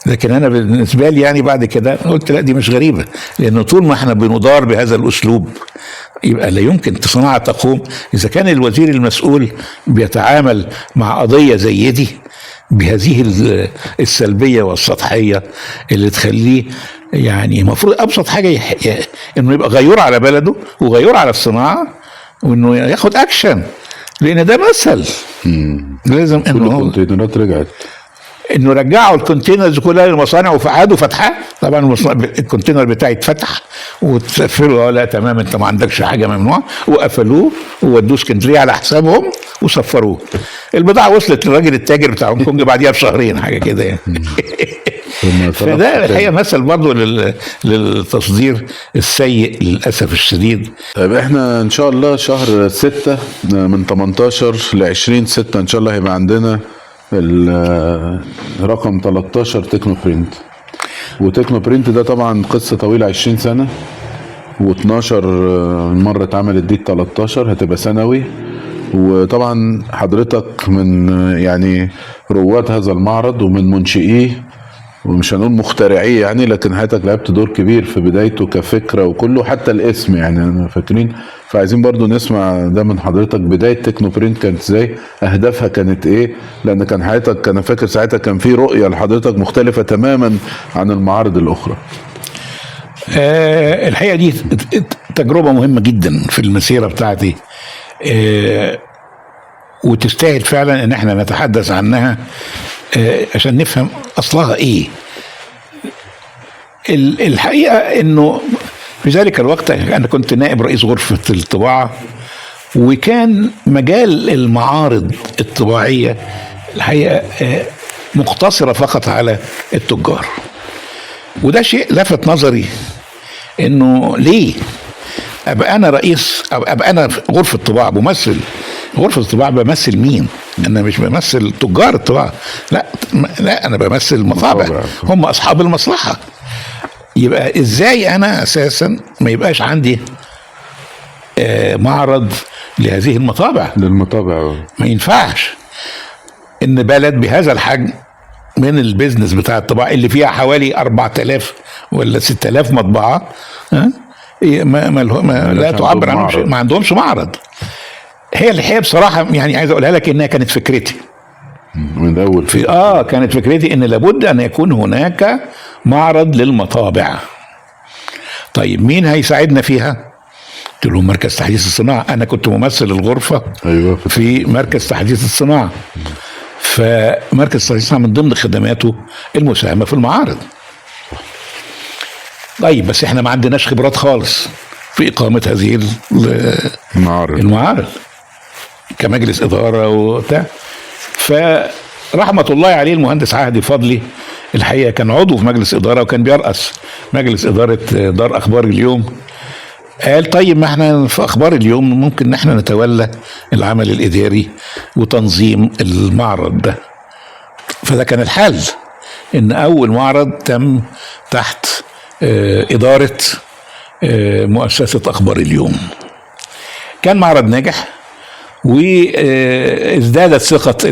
لكن انا بالنسبة لي يعني بعد كده قلت لا دي مش غريبة، لانه طول ما احنا بندار بهذا الاسلوب يبقى لا يمكن صناعة تقوم. اذا كان الوزير المسؤول بيتعامل مع قضية زي دي بهذه السلبية والسطحيه اللي تخليه يعني المفروض ابسط حاجة انه يبقى غيور على بلده وغيور على الصناعة، وانه ياخد اكشن، لان ده مثل لازم انه ال container ات رجعت، انه رجعوا ال containers كلها للمصانع وفعادوا فتحها. طبعا ال container بتاعي اتفتح وتقفلوا، لا تمام انت ما عندكش حاجة ممنوعة، وقفلوه وودوه اسكندرية على حسابهم وسفروه. البضاعة وصلت للراجل التاجر بتاع هونج كونج بعديها بشهرين حاجة كده يعني. فده الحقيقة مثل برضه للتصدير السيء للاسف الشديد. طيب احنا ان شاء الله شهر 6 من 18 ل 20 6 ان شاء الله هيبقى عندنا الرقم 13 تكنو برنت. وتكنو برنت ده طبعا قصة طويلة 20 سنة، و12 مرة اتعملت دي 13 هتبقى سنوي. وطبعا حضرتك من يعني رواد هذا المعرض ومن منشئيه، ومش هنقول مخترعيه يعني، لكن حضرتك لعبت دور كبير في بدايته كفكرة وكله، حتى الاسم يعني انا فاكرين. فعايزين برضو نسمع ده من حضرتك، بداية تكنو برنت كانت ازاي، اهدافها كانت ايه، لان كان حضرتك انا فاكر ساعتها كان في رؤية لحضرتك مختلفة تماما عن المعارض الاخرى. الحقيقة دي تجربة مهمة جدا في المسيرة بتاعتي، وتستاهل فعلا ان احنا نتحدث عنها عشان نفهم اصلها ايه. الحقيقة انه في ذلك الوقت انا كنت نائب رئيس غرفة الطباعة، وكان مجال المعارض الطباعية الحقيقة مقتصرة فقط على التجار. وده شيء لفت نظري، انه ليه ابقى انا رئيس، ابقى انا غرفة طباعة، بمثل غرفة الطباعة، بمثل مين؟ انا مش بمثل تجار الطباعة، لا لا، انا بمثل المطابع، هم اصحاب المصلحة. يبقى ازاي انا اساسا ما يبقاش عندي معرض لهذه المطابع؟ للمطابع ما ينفعش ان بلد بهذا الحجم من البيزنس بتاع الطباعة اللي فيها حوالي 4000 ولا 6000 مطبعة، ما ما ما لا تعبر عنهم، ما عندهمش معرض. هي الحقيقة بصراحة يعني عايز اقولها لك انها كانت فكرتي من اول، في كانت فكرتي ان لابد ان يكون هناك معرض للمطابع. طيب مين هيساعدنا فيها؟ قلت لهم مركز تحديث الصناعة. انا كنت ممثل الغرفة، أيوة، في مركز تحديث الصناعة. فمركز تحديث الصناعة من ضمن خدماته المساهمة في المعارض. طيب بس احنا ما عندناش خبرات خالص في اقامه هذه المعارض كمجلس ادارة وبتاع. فرحمه الله عليه المهندس عهدي فضلي، الحقيقة كان عضو في مجلس ادارة وكان بيرأس مجلس ادارة دار اخبار اليوم. قال طيب ما احنا في اخبار اليوم ممكن ان احنا نتولى العمل الاداري وتنظيم المعرض ده. فده كان الحل، ان اول معرض تم تحت إدارة مؤسسة أخبار اليوم. كان معرض ناجح، وازدادت ثقة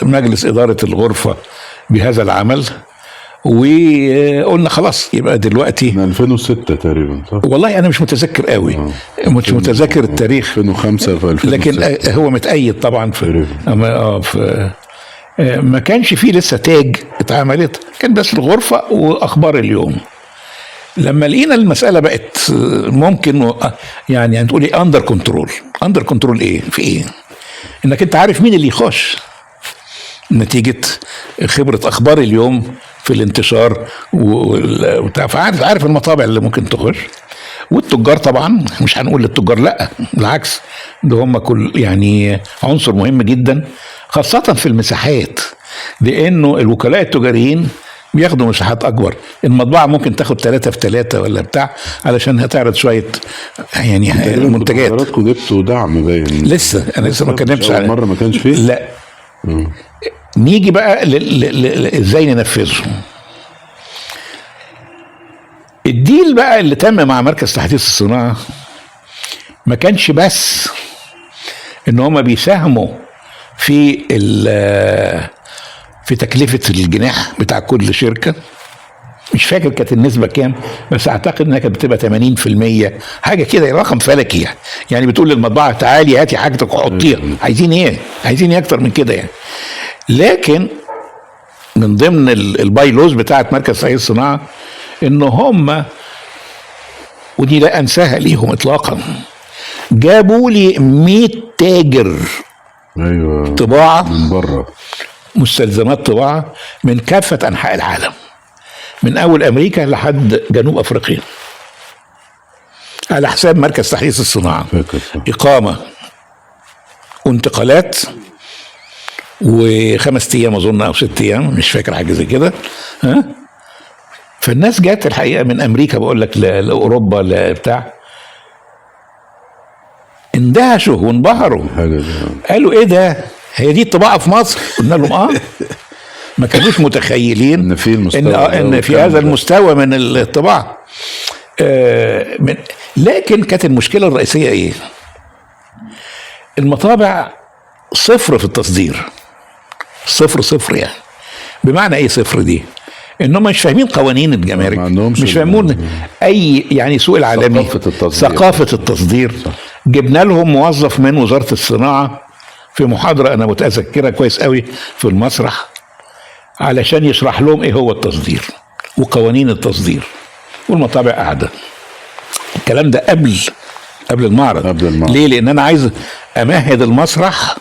مجلس إدارة الغرفة بهذا العمل، وقلنا خلاص يبقى دلوقتي من 2006 تقريبا، صح؟ والله أنا مش متذكر قوي، مش متذكر التاريخ، 2005 في 2006، لكن هو متأيد طبعا في ما كانش فيه لسه tag اتعملت، كان بس الغرفة واخبار اليوم. لما لقينا المسالة بقت ممكن يعني تقولي under control. under control ايه؟ في ايه؟ انك انت عارف مين اللي يخش نتيجة خبره اخبار اليوم في الانتشار وبتاع، فعارف عارف المطابع اللي ممكن تخش. والتجار طبعا مش هنقول للتجار لا، بالعكس ده هم كل يعني عنصر مهم جدا، خاصة في المساحات، لانه الوكلاء التجاريين بياخدوا مساحات اكبر. المطبعة ممكن تاخد 3 في 3 ولا بتاع علشان هتعرض شوية يعني منتجات. حضراتكم جبتوا دعم باين. لسه انا لسه ما اتكلمتش. اول مرة ما كانش فيه. لا. نيجي بقى ازاي ننفذه. ال deal بقى اللي تم مع مركز تحديث الصناعة ما كانش بس ان هما بيساهموا في تكلفة الجناح بتاع كل شركة، مش فاكر كانت النسبة كام، بس اعتقد انها كانت بتبقى 80% حاجة كده، رقم فلكي يعني. يعني بتقول للمطبعة تعالي هاتي حاجتك وحطيها، عايزين ايه؟ عايزين ايه اكتر من كده يعني؟ لكن من ضمن ال bylaws بتاعت مركز تحديث الصناعة ان هم، ودي لا انساها ليهم اطلاقا، جابوا لي 100 تاجر ايوه طباعه من بره، مستلزمات طباعه من كافة انحاء العالم، من اول امريكا لحد جنوب افريقيا، على حساب مركز تحديث الصناعة. اقامه وانتقالات و5 ايام اظن او 6 ايام، مش فاكر حاجة زي كده. ها، فالناس جت الحقيقة من امريكا، بقول لك لاوروبا لبتاع، اندهشوا وانبهروا، قالوا ايه ده؟ هي دي الطباعة في مصر؟ قلنا لهم اه. ما كانوش متخيلين ان في المستوى، ان في هذا المستوى من الطباعة. لكن كانت المشكلة الرئيسية ايه؟ المطابع صفر في التصدير، صفر صفر يعني. بمعنى ايه صفر دي؟ انهم مش فاهمين قوانين الجمارك، مش فاهمين اي يعني سوق العالمي، ثقافة التصدير، ثقافة التصدير. صح. جبنا لهم موظف من وزارة الصناعة في محاضرة انا متذكرها كويس قوي في المسرح، علشان يشرح لهم ايه هو التصدير وقوانين التصدير، والمطابع قاعدة. الكلام ده قبل المعرض. قبل المعرض. ليه؟ لان انا عايز امهد المسرح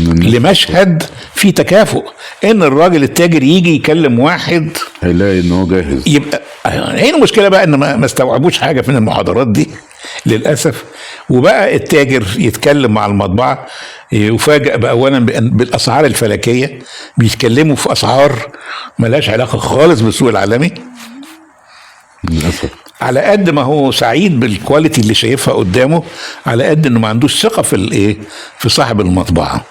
لمشهد في تكافؤ، ان الراجل التاجر يجي يكلم واحد هيلاقي ان هو جاهز. يبقى هنا المشكلة بقى ان ما استوعبوش حاجة من المحاضرات دي للاسف، وبقى التاجر يتكلم مع المطبعة يفاجئ بقى اولا بالاسعار الفلكية، بيتكلموا في اسعار ملهاش علاقة خالص بالسوق العالمي للاسف. على قد ما هو سعيد بال quality اللي شايفها قدامه، على قد انه ما عندوش ثقة في الايه، في صاحب المطبعة.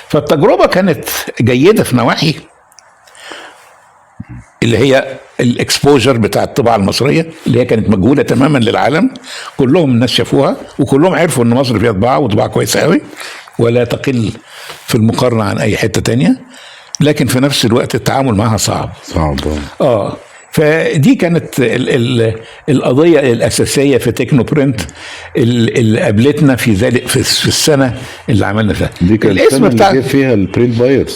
فالتجربه كانت جيدة في نواحي اللي هي ال exposure بتاع الطباعة المصرية، اللي هي كانت مجهولة تماما للعالم، كلهم الناس شافوها وكلهم عرفوا ان مصر فيها طباعه، وطباعه كويسة قوي ولا تقل في المقارنة عن اي حتة تانية، لكن في نفس الوقت التعامل معها صعب. صعب. فدي كانت القضية الأساسية في تكنو برنت اللي قابلتنا في ذلك في السنة اللي عملنا فيها. دي كانت الاسم بتاع اللي فيها ال print buyers،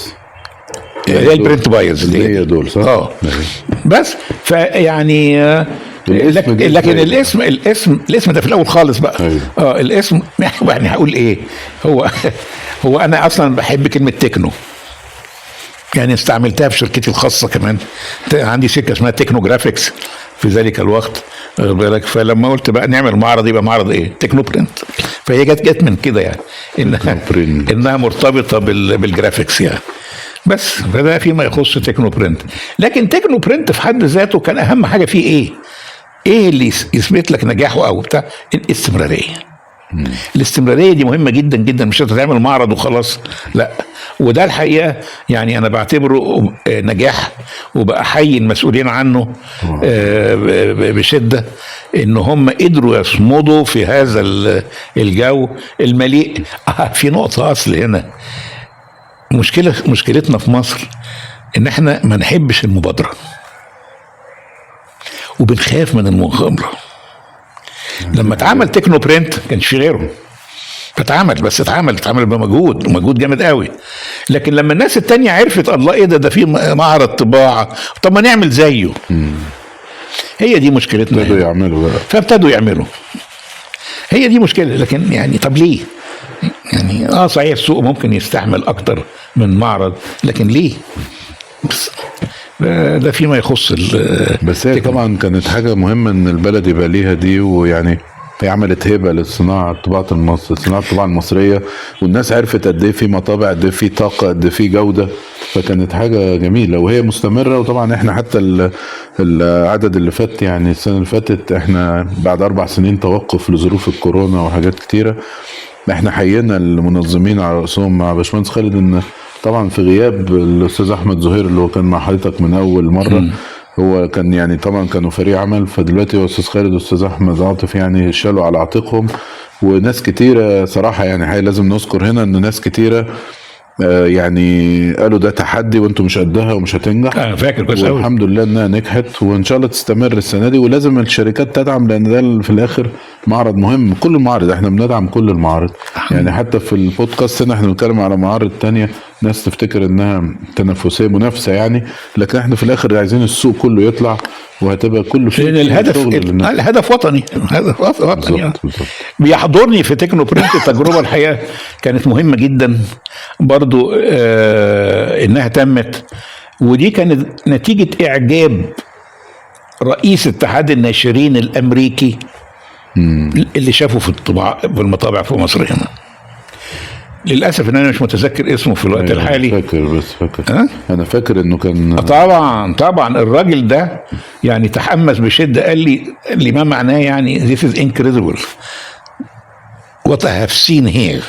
هي ال print buyers اللي دول، صح؟ بس فيعني لكن الاسم الاسم ده في الأول خالص بقى. أيوه. الاسم يعني هقول إيه، هو أنا أصلا بحب كلمة تكنو، يعني استعملتها في شركتي الخاصة كمان، عندي شركة اسمها Techno Graphics في ذلك الوقت، واخد بالك؟ فلما قلت بقى نعمل معرض، يبقى معرض ايه؟ Techno Print. فهي جت من كده يعني، انها مرتبطة بال graphics يعني. بس فده فيما يخص Techno Print. لكن Techno Print في حد ذاته كان اهم حاجة فيه ايه؟ ايه اللي يثبت لك نجاحه او بتاع؟ الاستمرارية. الاستمرارية دي مهمة جدا جدا، مش هتعمل معرض وخلاص، لا. وده الحقيقة يعني انا بعتبره نجاح، وبأحيي المسؤولين عنه بشده، ان هم قدروا يصمدوا في هذا الجو المليء. في نقطة اصل هنا، مشكلتنا في مصر ان احنا ما نحبش المبادرة وبنخاف من المغامرة. لما اتعمل Techno Print كانش في غيره، فاتعمل، بس اتعمل بمجهود، مجهود جامد قوي. لكن لما الناس التانية عرفت الله ايه ده في معرض طباعة، طب ما نعمل زيه. هي دي مشكلتنا. ابتدوا يعملوا بقى. فابتدوا يعملوا. هي دي مشكلة. لكن يعني طب ليه؟ يعني صحيح السوق ممكن يستحمل اكتر من معرض، لكن ليه؟ بس ده فيما يخص بس هي طبعا كانت حاجة مهمة ان البلد يبقى ليها دي، ويعني هي عملت هبة للصناعة، الطباعة المصرية، صناعة الطباعة المصرية، والناس عرفت قد ايه في مطابع، قد ايه في طاقة، قد ايه في جودة، فكانت حاجة جميلة وهي مستمرة. وطبعا احنا حتى العدد اللي فات، يعني السنة اللي فاتت، احنا بعد 4 سنين توقف لظروف الكورونا وحاجات كتيرة، احنا حيينا المنظمين على رأسهم مع باشمهندس خالد، ان طبعا في غياب الأستاذ أحمد زهير اللي هو كان مع حضرتك من أول مرة، هو كان يعني طبعا كانوا فريق عمل، فدلوقتي هو أستاذ خالد والأستاذ أحمد عاطف يعني شالوا على عاتقهم، وناس كتيرة صراحة يعني حقيقة لازم نذكر هنا إن ناس كتيرة يعني قالوا ده تحدي وانتم مش قدها ومش هتنجح. انا فاكر كويس قوي. والحمد لله انها نجحت، وان شاء الله تستمر السنة دي، ولازم الشركات تدعم، لان ده في الاخر معرض مهم. كل المعارض احنا بندعم كل المعارض، يعني حتى في البودكاست هنا احنا بنتكلم على معارض تانية ناس تفتكر انها تنافسية منافسه يعني، لكن احنا في الاخر عايزين السوق كله يطلع، وهتبقى كله في الهدف. الهدف وطني، الهدف وطني. بالظبط. بيحضرني في تكنو برنت التجربة الحقيقة كانت مهمة جدا برضو، انها تمت، ودي كانت نتيجة اعجاب رئيس اتحاد الناشرين الامريكي اللي شافه في الطباعة في المطابع في مصر هنا. للاسف ان انا مش متذكر اسمه في الوقت الحالي. فاكر بس فاكر انا فاكر انه كان طبعا الراجل ده يعني تحمس بشده، قال لي ما معناه يعني this is incredible what I have seen here.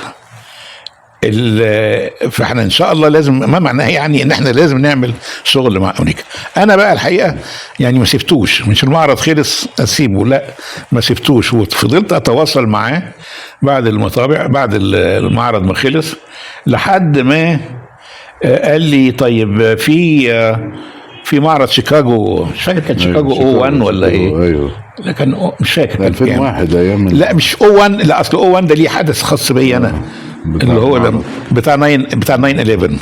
فاحنا ان شاء الله لازم، ما معناه يعني ان احنا لازم نعمل شغل مع امريكا. انا بقى الحقيقة يعني ما سبتوش، مش المعرض خلص اسيبه، لا ما سبتوش، وفضلت اتواصل معاه بعد المطابع، بعد المعرض ما خلص، لحد ما قال لي طيب في معرض شيكاغو، مش فاكر كان شيكاغو أيوة 01 ولا ايه، ايوه لكن مش فاكر 2001 ايام، لا مش 01، لا اصل 01 ده ليه حدث خاص بيا انا اللي هو بتاع 9/11.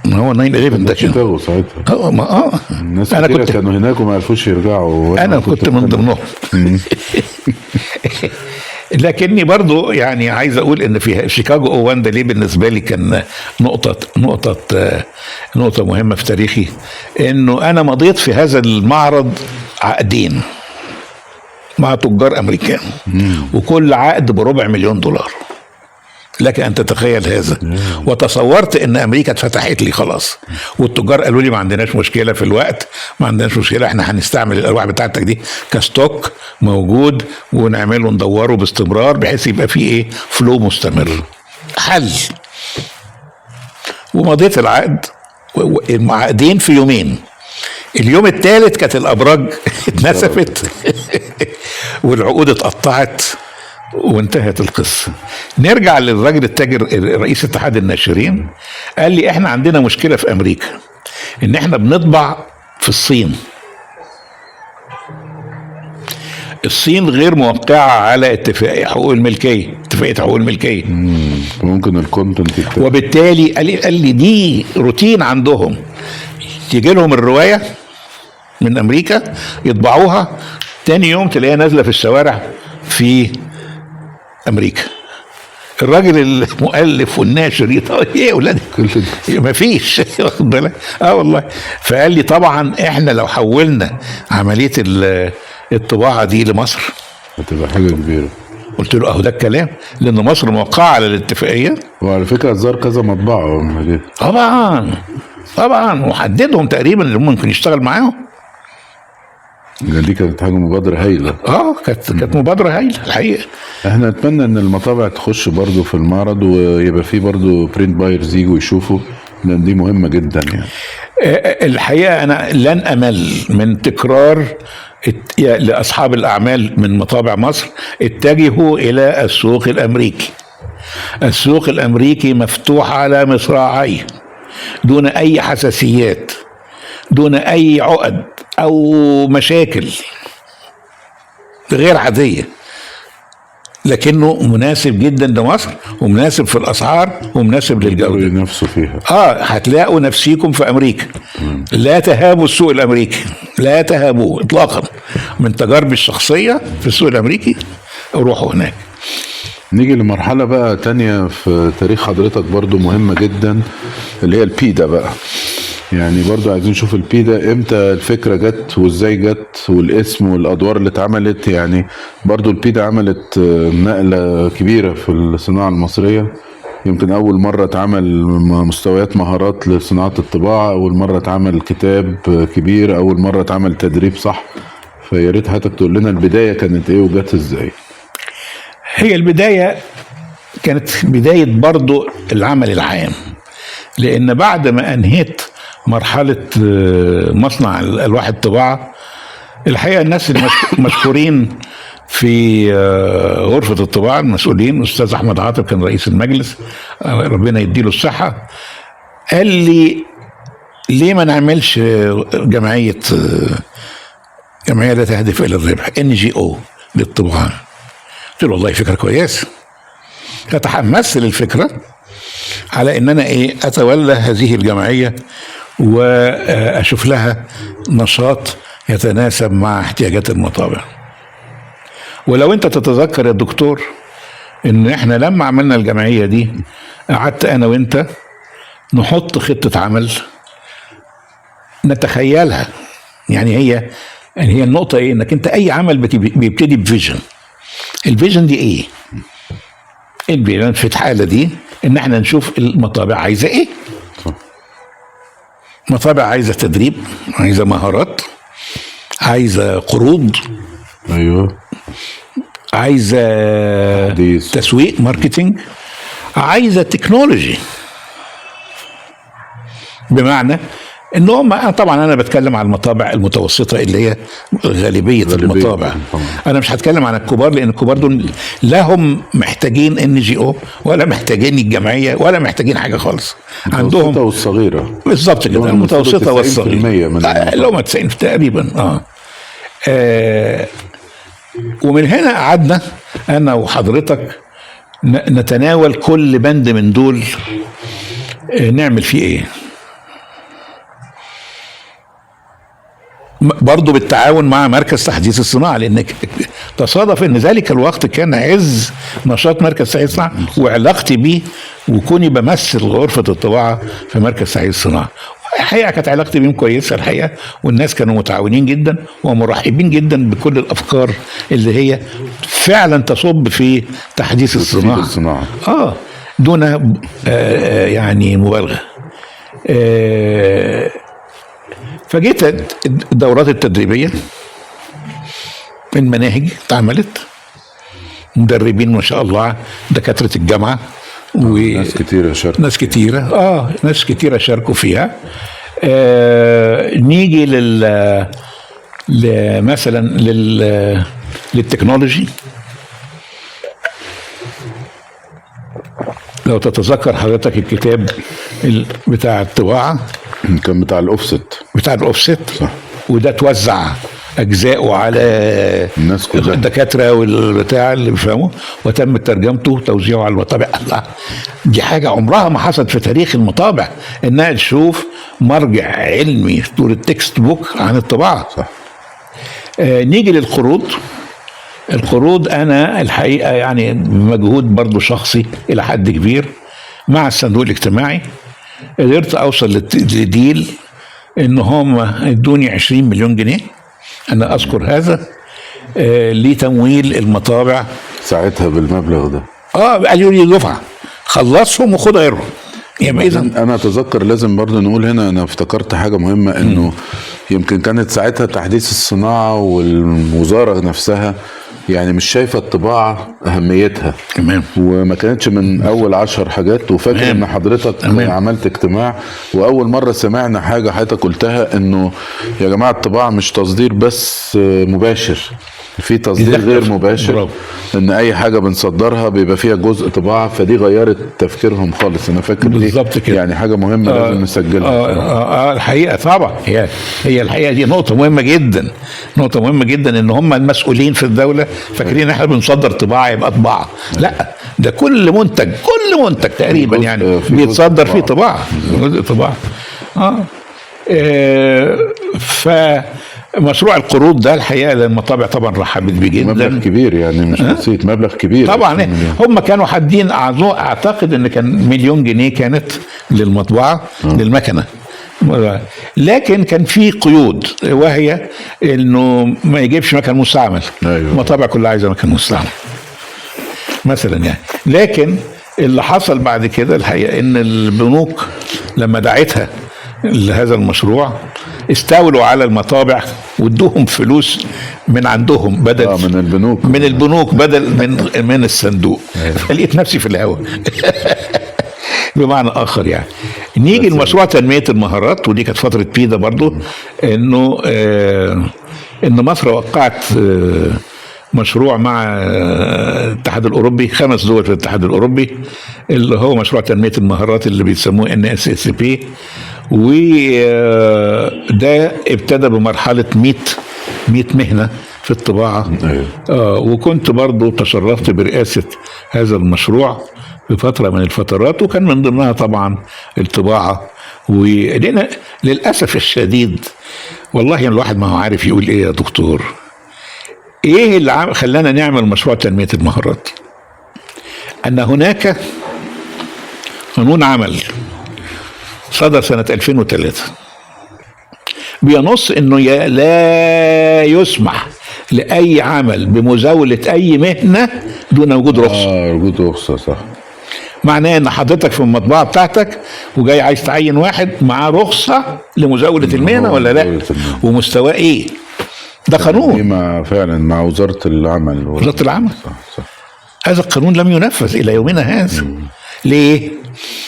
ما هو 9/11 ده شيكاغو ساعتها. ما الناس انا كنت كانوا هناك وما عرفوش يرجعوا، انا كنت من ضمنهم. لكني برضو يعني عايز اقول ان في شيكاغو 01 ده ليه بالنسبة لي كان نقطة مهمة في تاريخي، انه انا مضيت في هذا المعرض عقدين مع تجار امريكان، وكل عقد $250,000. لك ان تتخيل هذا. وتصورت ان امريكا اتفتحت لي خلاص، والتجار قالوا لي ما عندناش مشكلة في الوقت، ما عندناش مشكلة، احنا هنستعمل الارواح بتاعتك دي ك stock موجود، ونعمله ندوره باستمرار بحيث يبقى فيه ايه flow مستمر. حل. ومضيت العقد، عقدين في يومين. اليوم الثالث كانت الابراج اتنسفت والعقود اتقطعت وانتهت القصة. نرجع للراجل التاجر رئيس اتحاد الناشرين، قال لي احنا عندنا مشكلة في امريكا، ان احنا بنطبع في الصين، الصين غير موقعة على اتفاق حقوق الملكية، اتفاقية حقوق الملكية، ممكن ال content، وبالتالي قال لي دي روتين عندهم، تيجي لهم الرواية من امريكا يطبعوها، تاني يوم تلاقيها نازلة في الشوارع في امريكا. الراجل المؤلف والناشر ايه يا اولاد مفيش، واخد بالك؟ والله. فقال لي طبعا احنا لو حولنا عملية الطباعة دي لمصر هتبقى حاجة كبيرة. قلت له اهو ده الكلام، لان مصر موقعه على الاتفاقية، وعلى فكرة زار كذا مطبعة طبعا وحددهم تقريبا اللي ممكن يشتغل معاهم. دي كانت حاجة مبادرة هايلة. كانت مبادرة هايلة الحقيقة. احنا نتمنى ان المطابع تخش برضو في المعرض، ويبقى فيه برضو print buyers يجوا يشوفوا، لان دي مهمة جدا يعني. الحقيقة انا لن امل من تكرار لاصحاب الاعمال من مطابع مصر، اتجهوا الى السوق الامريكي. السوق الامريكي مفتوح على مصراعيه دون اي حساسيات، دون اي عقد او مشاكل غير عادية. لكنه مناسب جدا لمصر، ومناسب في الاسعار، ومناسب للجودة. نفسه فيها. هتلاقوا نفسيكم في امريكا. لا تهابوا السوق الامريكي، لا تهابوه اطلاقا. من تجاربي الشخصية في السوق الامريكي، روحوا هناك. نيجي لمرحلة بقى تانية في تاريخ حضرتك برضو مهمة جدا، اللي هي البيدا بقى. يعني برضو عايزين نشوف البيدا امتى الفكرة جت وازاي جت والاسم والادوار اللي اتعملت. يعني برضو البيدا عملت نقلة كبيرة في الصناعة المصرية. يمكن اول مرة اتعمل مستويات مهارات لصناعة الطباعة، اول مرة اتعمل كتاب كبير، اول مرة اتعمل تدريب صح. فيا ريت حضرتك تقول لنا البداية كانت ايه وجت ازاي. هي البداية كانت بداية برضو العمل العام، لأن بعد ما أنهيت مرحلة مصنع ألواح الطباعة، الحقيقة الناس المشكورين في غرفة الطباعة المسؤولين، أستاذ أحمد عاطف كان رئيس المجلس، ربنا يديله الصحة، قال لي ليه ما نعملش جمعية لا تهدف إلى الربح، NGO للطباعة. قلت له والله فكرة كويسة. فتحمست للفكرة على ان انا اتولى هذه الجمعية واشوف لها نشاط يتناسب مع احتياجات المطابع. ولو انت تتذكر يا دكتور ان احنا لما عملنا الجمعية دي قعدت انا وانت نحط خطة عمل نتخيلها. يعني هي النقطة ايه؟ انك انت اي عمل بيبتدي ب vision. ال vision دي ايه؟ ال vision في الحالة دي ان احنا نشوف المطابع عايزة ايه. مطابع عايزة تدريب، عايزة مهارات، عايزة قروض، ايوه، عايزة تسويق marketing، عايزة technology. بمعنى ان هم طبعا انا بتكلم عن المطابع المتوسطة اللي هي غالبية المطابع. انا مش هتكلم عن الكبار، لان الكبار دول لا هم محتاجين NGO ولا محتاجين الجمعية ولا محتاجين حاجة خالص. عندهم المتوسطة والصغيرة بالظبط كده، المتوسطة والصغيرة اللي هم 90 تقريبا. ومن هنا قعدنا انا وحضرتك نتناول كل بند من دول نعمل فيه ايه، برضو بالتعاون مع مركز تحديث الصناعة، لأن تصادف أن ذلك الوقت كان عز نشاط مركز تحديث الصناعة وعلاقتي بيه وكوني بمثل غرفة الطباعة في مركز تحديث الصناعة. الحقيقة كانت علاقتي بيهم كويسة الحقيقة، والناس كانوا متعاونين جدا ومرحبين جدا بكل الأفكار اللي هي فعلا تصب في تحديث الصناعة دون يعني مبالغة. فجيت الدورات التدريبية، المناهج اتعملت، مدربين ما شاء الله، دكاترة الجامعة وناس كتيرة شاركوا، ناس كتيرة شاركوا فيها. نيجي مثلا للتكنولوجي. لو تتذكر حضرتك الكتاب بتاع الطباعة كان بتاع الأوفست، صح. وده توزع أجزاؤه على الناس كلها، الدكاترة والبتاع اللي بيفهموا، وتم ترجمته وتوزيعه على المطابع. الله، دي حاجة عمرها ما حصلت في تاريخ المطابع، إنها تشوف مرجع علمي طول ال textbook عن الطباعة. صح. نيجي للقروض. القروض أنا الحقيقة يعني بمجهود برضو شخصي إلى حد كبير مع الصندوق الاجتماعي قدرت اوصل ل deal ان هم ادوني 20 مليون جنيه، انا اذكر هذا، لتمويل المطابع ساعتها بالمبلغ ده. قالوا لي دفعه خلصهم وخد غيرهم. يعني اذا انا اتذكر لازم برضه نقول هنا، انا افتكرت حاجة مهمة، انه يمكن كانت ساعتها تحديث الصناعة والوزارة نفسها يعني مش شايفه الطباعة اهميتها. تمام. وما كانتش من اول 10 حاجات. وفاكر ان حضرتك تمام. عملت اجتماع، واول مرة سمعنا حاجة حضرتك قلتها، انه يا جماعة الطباعة مش تصدير بس مباشر، في تصدير دي دخلة غير مباشر. برافو. ان اي حاجة بنصدرها بيبقى فيها جزء طباعه، فدي غيرت تفكيرهم خالص. انا فاكر دي بالظبط كده. يعني حاجة مهمة لازم نسجلها. الحقيقة طبعا هي الحقيقة دي نقطة مهمة جدا، نقطة مهمة جدا، ان هم المسؤولين في الدولة فاكرين ان احنا بنصدر طباعه يبقى طباعه، لا ده كل منتج، كل منتج تقريبا يعني في جزء بيتصدر فيه طباعه، جزء طباعه. فمشروع القروض ده الحقيقة للمطابع طبعا رحبت بيه جدا. مبلغ كبير يعني مش بسيط، مبلغ كبير طبعا 20 مليون. هم كانوا حادين، اعتقد ان كان 1,000,000 جنيه كانت للمطبعه للمكنه، لكن كان في قيود، وهي انه ما يجيبش مكان مستعمل. المطابع كلها عايزه مكان مستعمل مثلا يعني. لكن اللي حصل بعد كده الحقيقة ان البنوك لما دعتها لهذا المشروع استولوا على المطابع وادوهم فلوس من عندهم بدل من البنوك. من البنوك بدل من الصندوق. فلقيت نفسي في الهوا بمعنى اخر يعني. نيجي لمشروع تنمية المهارات، ودي كانت فترة بيدا برضو، انه ان مصر وقعت مشروع مع الاتحاد الاوروبي، 5 دول في الاتحاد الاوروبي، اللي هو مشروع تنمية المهارات اللي بيسموه NSSP، وده ابتدى بمرحلة 100 مهنة في الطباعة. وكنت برضو تشرفت برئاسة هذا المشروع في فترة من الفترات، وكان من ضمنها طبعا الطباعة. ولأن للأسف الشديد والله الواحد ما هو عارف يقول إيه يا دكتور، إيه اللي خلانا نعمل مشروع تنمية المهارات؟ أن هناك قانون عمل صدر سنة 2003 بينص أنه لا يسمح لأي عمل بمزاولة أي مهنة دون وجود رخصة. وجود رخصة، صح. معناه ان حضرتك في المطبعة بتاعتك وجاي عايز تعين واحد معاه رخصه لمزاوله المهنة ولا لا، ومستواه ايه. ده قانون فعلا مع وزارة العمل. وزارة العمل، صح صح. هذا القانون لم ينفذ الى يومنا هذا. ليه؟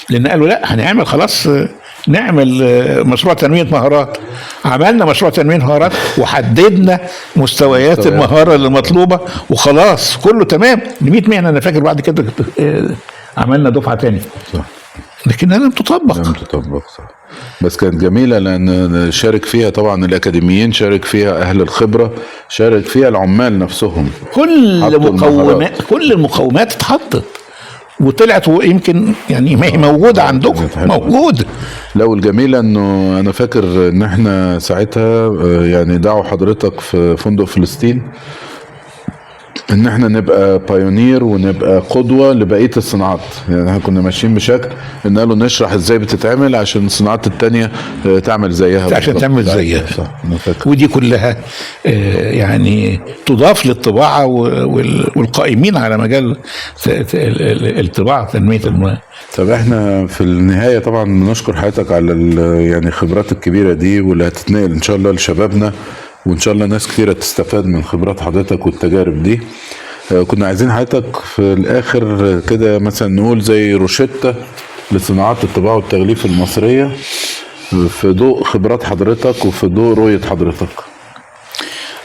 لان قالوا لا هنعمل، خلاص نعمل مشروع تنمية مهارات. عملنا مشروع تنمية مهارات وحددنا مستويات المهارة اللي مطلوبه وخلاص كله تمام. 100 مهنة انا فاكر بعد كده عملنا دفعه تانية، صح، لكنها لم تطبق. لم تطبق، صح. بس كانت جميلة لان شارك فيها طبعا الاكاديميين، شارك فيها اهل الخبرة، شارك فيها العمال نفسهم. كل المقومات اتحطت وطلعت، ويمكن يعني ما هي موجودة عندكم، موجودة. لو الجميلة انه انا فاكر ان احنا ساعتها يعني دعوا حضرتك في فندق فلسطين ان احنا نبقى بايونير ونبقى قدوة لبقية الصناعات. يعني احنا كنا ماشيين بشكل ان قالوا نشرح ازاي بتتعمل عشان الصناعات التانية تعمل زيها، عشان تعمل زيها. ودي كلها يعني تضاف للطباعة والقائمين على مجال الطباعة تنمية المال. طب احنا في النهاية طبعا بنشكر حضرتك على يعني الخبرات الكبيرة دي واللي هتتنقل ان شاء الله لشبابنا، وان شاء الله ناس كتيرة تستفاد من خبرات حضرتك والتجارب دي. كنا عايزين حضرتك في الاخر كده مثلا نقول زي روشتة لصناعات الطباعة والتغليف المصرية في ضوء خبرات حضرتك وفي ضوء رؤية حضرتك.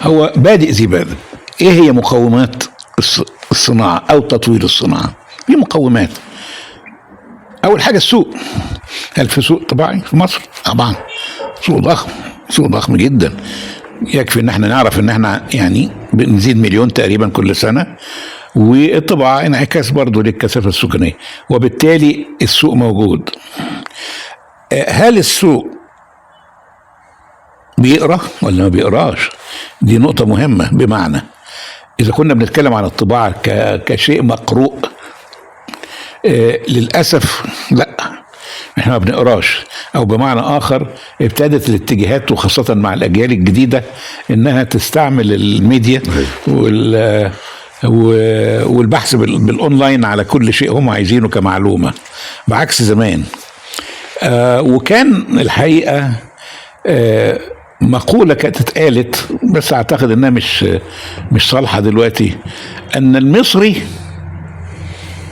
هو بادئ ذي بادئ، ايه هي مقومات الصناعة او تطوير الصناعة؟ في مقومات. اول حاجة السوق. هل في سوق طباعي في مصر؟ طبعا سوق ضخم، سوق ضخم جدا. يكفي ان احنا نعرف ان احنا يعني بنزيد 1,000,000 تقريبا كل سنة، والطباعة انعكاس برضو للكثافة السكانية، وبالتالي السوق موجود. هل السوق بيقرأ ولا ما بيقراش؟ دي نقطة مهمة. بمعنى إذا كنا بنتكلم عن الطباعة كشيء مقروء، للأسف لا، احنا ما بنقراش. او بمعنى اخر ابتدت الاتجاهات وخاصة مع الاجيال الجديدة انها تستعمل الميديا والبحث بالاونلاين على كل شيء هم عايزينه كمعلومة، بعكس زمان. وكان الحقيقة مقولة كانت اتقالت بس اعتقد انها مش صالحة دلوقتي، ان المصري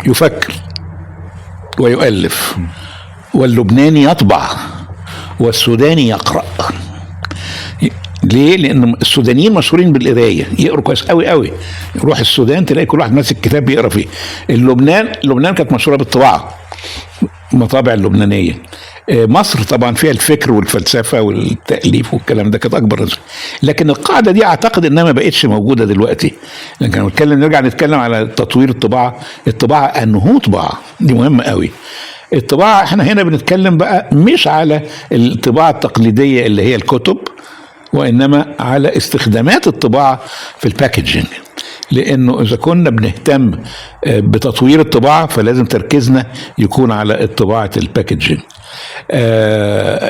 يفكر ويؤلف، واللبناني يطبع، والسوداني يقرأ. ليه؟ لان السودانيين مشهورين بالقرايه، يقروا كويس قوي قوي. روح السودان تلاقي كل واحد ماسك كتاب بيقرا فيه. لبنان كانت مشهورة بالطباعه، المطابع اللبنانية. مصر طبعا فيها الفكر والفلسفة والتاليف والكلام ده، كانت اكبر. لكن القاعدة دي اعتقد انها ما بقتش موجودة دلوقتي. لكن نتكلم، نرجع نتكلم على تطوير الطباعة. الطباعة انه طباعه دي مهمة قوي. الطباعة احنا هنا بنتكلم بقى مش على الطباعة التقليدية اللي هي الكتب، وانما على استخدامات الطباعة في ال packaging. لانه اذا كنا بنهتم بتطوير الطباعة فلازم تركيزنا يكون على طباعه ال packaging،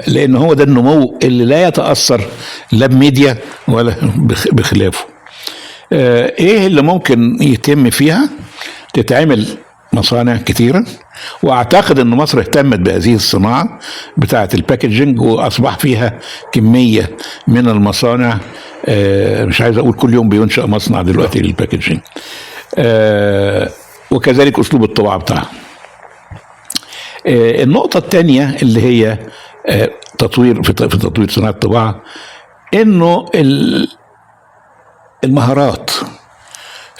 لان هو ده النمو اللي لا يتاثر لا بميديا ولا بخلافه. ايه اللي ممكن يتم فيها؟ تتعمل مصانع كتيرة، واعتقد ان مصر اهتمت بهذه الصناعة بتاعة ال packaging، واصبح فيها كمية من المصانع. مش عايز اقول كل يوم بينشأ مصنع دلوقتي لل packaging. وكذلك اسلوب الطباعة بتاعها. النقطة الثانية اللي هي تطوير في تطوير صناعة الطباعة، انه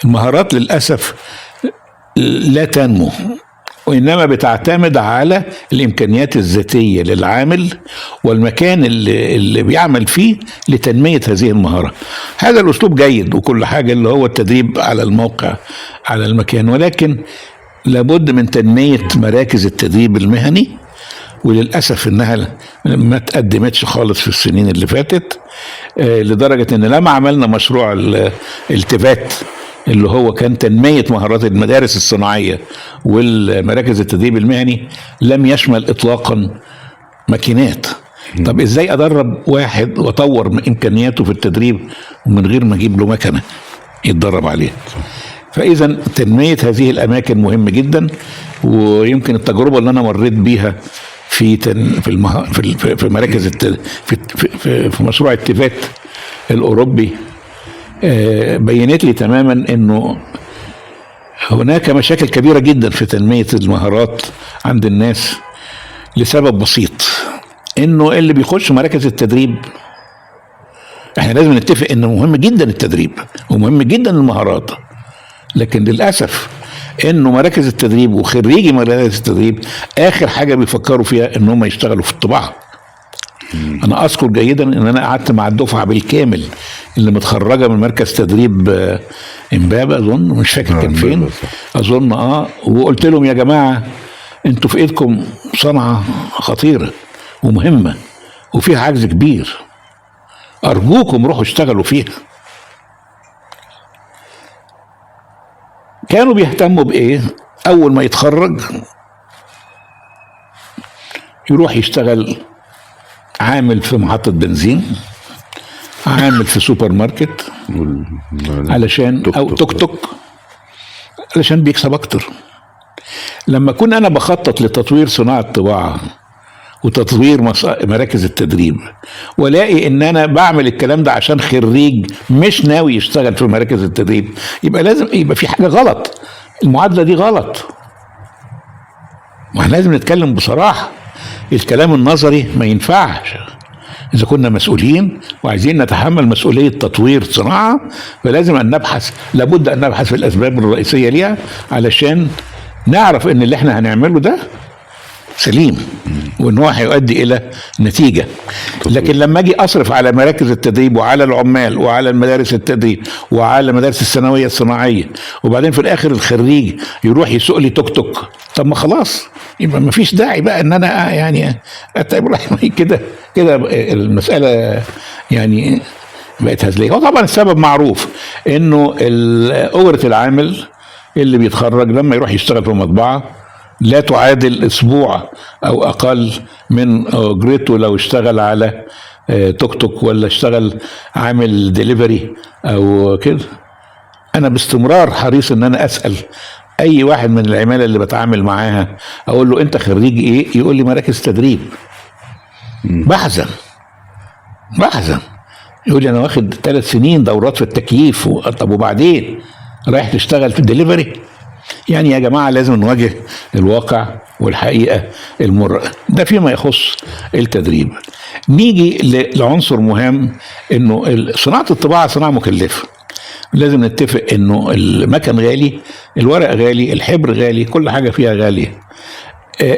المهارات للأسف لا تنمو، وإنما بتعتمد على الإمكانيات الذاتية للعامل والمكان اللي بيعمل فيه لتنمية هذه المهارة. هذا الأسلوب جيد وكل حاجة، اللي هو التدريب على الموقع على المكان، ولكن لابد من تنمية مراكز التدريب المهني، وللأسف إنها ما تقدمتش خالص في السنين اللي فاتت، لدرجة إن لما عملنا مشروع التفات اللي هو كان تنمية مهارات المدارس الصناعية والمراكز التدريب المهني، لم يشمل إطلاقا ماكينات. طب إزاي أدرب واحد وأطور إمكانياته في التدريب ومن غير ما أجيب له مكنة يتدرب عليها؟ فإذا تنمية هذه الأماكن مهم جدا. ويمكن التجربة اللي أنا مريت بيها في تن في المه... في في مراكز الت... في في في مشروع التيفات الأوروبي، بينت لي تماما انه هناك مشاكل كبيرة جدا في تنمية المهارات عند الناس، لسبب بسيط، انه اللي بيخش مراكز التدريب، احنا لازم نتفق انه مهم جدا التدريب ومهم جدا المهارات، لكن للأسف انه مراكز التدريب وخريجي مراكز التدريب اخر حاجة بيفكروا فيها ان هم يشتغلوا في الطباعة. انا اذكر جيدا ان انا قعدت مع الدفعة بالكامل اللي متخرجة من مركز تدريب امبابه، اظن مش فاكر كان فين، اظن وقلت لهم يا جماعة انتوا في ايدكم صنعه خطيرة ومهمة وفيها عجز كبير، ارجوكم روحوا اشتغلوا فيها. كانوا بيهتموا بايه؟ اول ما يتخرج يروح يشتغل عامل في محطة بنزين، عامل في سوبر ماركت، علشان او توك توك، علشان بيكسب اكتر. لما اكون انا بخطط لتطوير صناعة الطباعة وتطوير مراكز التدريب، والاقي ان انا بعمل الكلام ده عشان خريج مش ناوي يشتغل في مراكز التدريب، يبقى لازم يبقى في حاجة غلط، المعادلة دي غلط. واحنا لازم نتكلم بصراحة، الكلام النظري ما ينفعش. إذا كنا مسؤولين وعايزين نتحمل مسؤولية تطوير صناعة، فلازم أن نبحث، لابد أن نبحث في الأسباب الرئيسية ليها، علشان نعرف إن اللي إحنا هنعمله ده سليم وإن هو هيؤدي إلى نتيجة. لكن لما أجي أصرف على مراكز التدريب وعلى العمال وعلى المدارس التدريب وعلى مدارس الثانوية الصناعية، وبعدين في الآخر الخريج يروح يسوق لي توك توك، طب ما خلاص يبقى ما فيش داعي بقى إن أنا يعني أتعب روحي كده كده. المسألة يعني بقت هزلية. هو طبعا السبب معروف، إنه أجرة العامل اللي بيتخرج لما يروح يشتغل في مطبعة لا تعادل اسبوع او اقل من اجرته لو اشتغل على توك توك ولا اشتغل عامل ديليفري او كده. انا باستمرار حريص ان انا اسال اي واحد من العمالة اللي بتعامل معاها، اقول له انت خريج ايه؟ يقول لي مراكز تدريب. بحزن يقول لي انا واخد 3 سنين دورات في التكييف طب وبعدين رايح تشتغل في الدليفري؟ يعني يا جماعة لازم نواجه الواقع والحقيقة المرة. ده فيما يخص التدريب. نيجي لعنصر مهم، انه صناعة الطباعة صناعة مكلفة. لازم نتفق انه المكن غالي، الورق غالي، الحبر غالي، كل حاجة فيها غالية.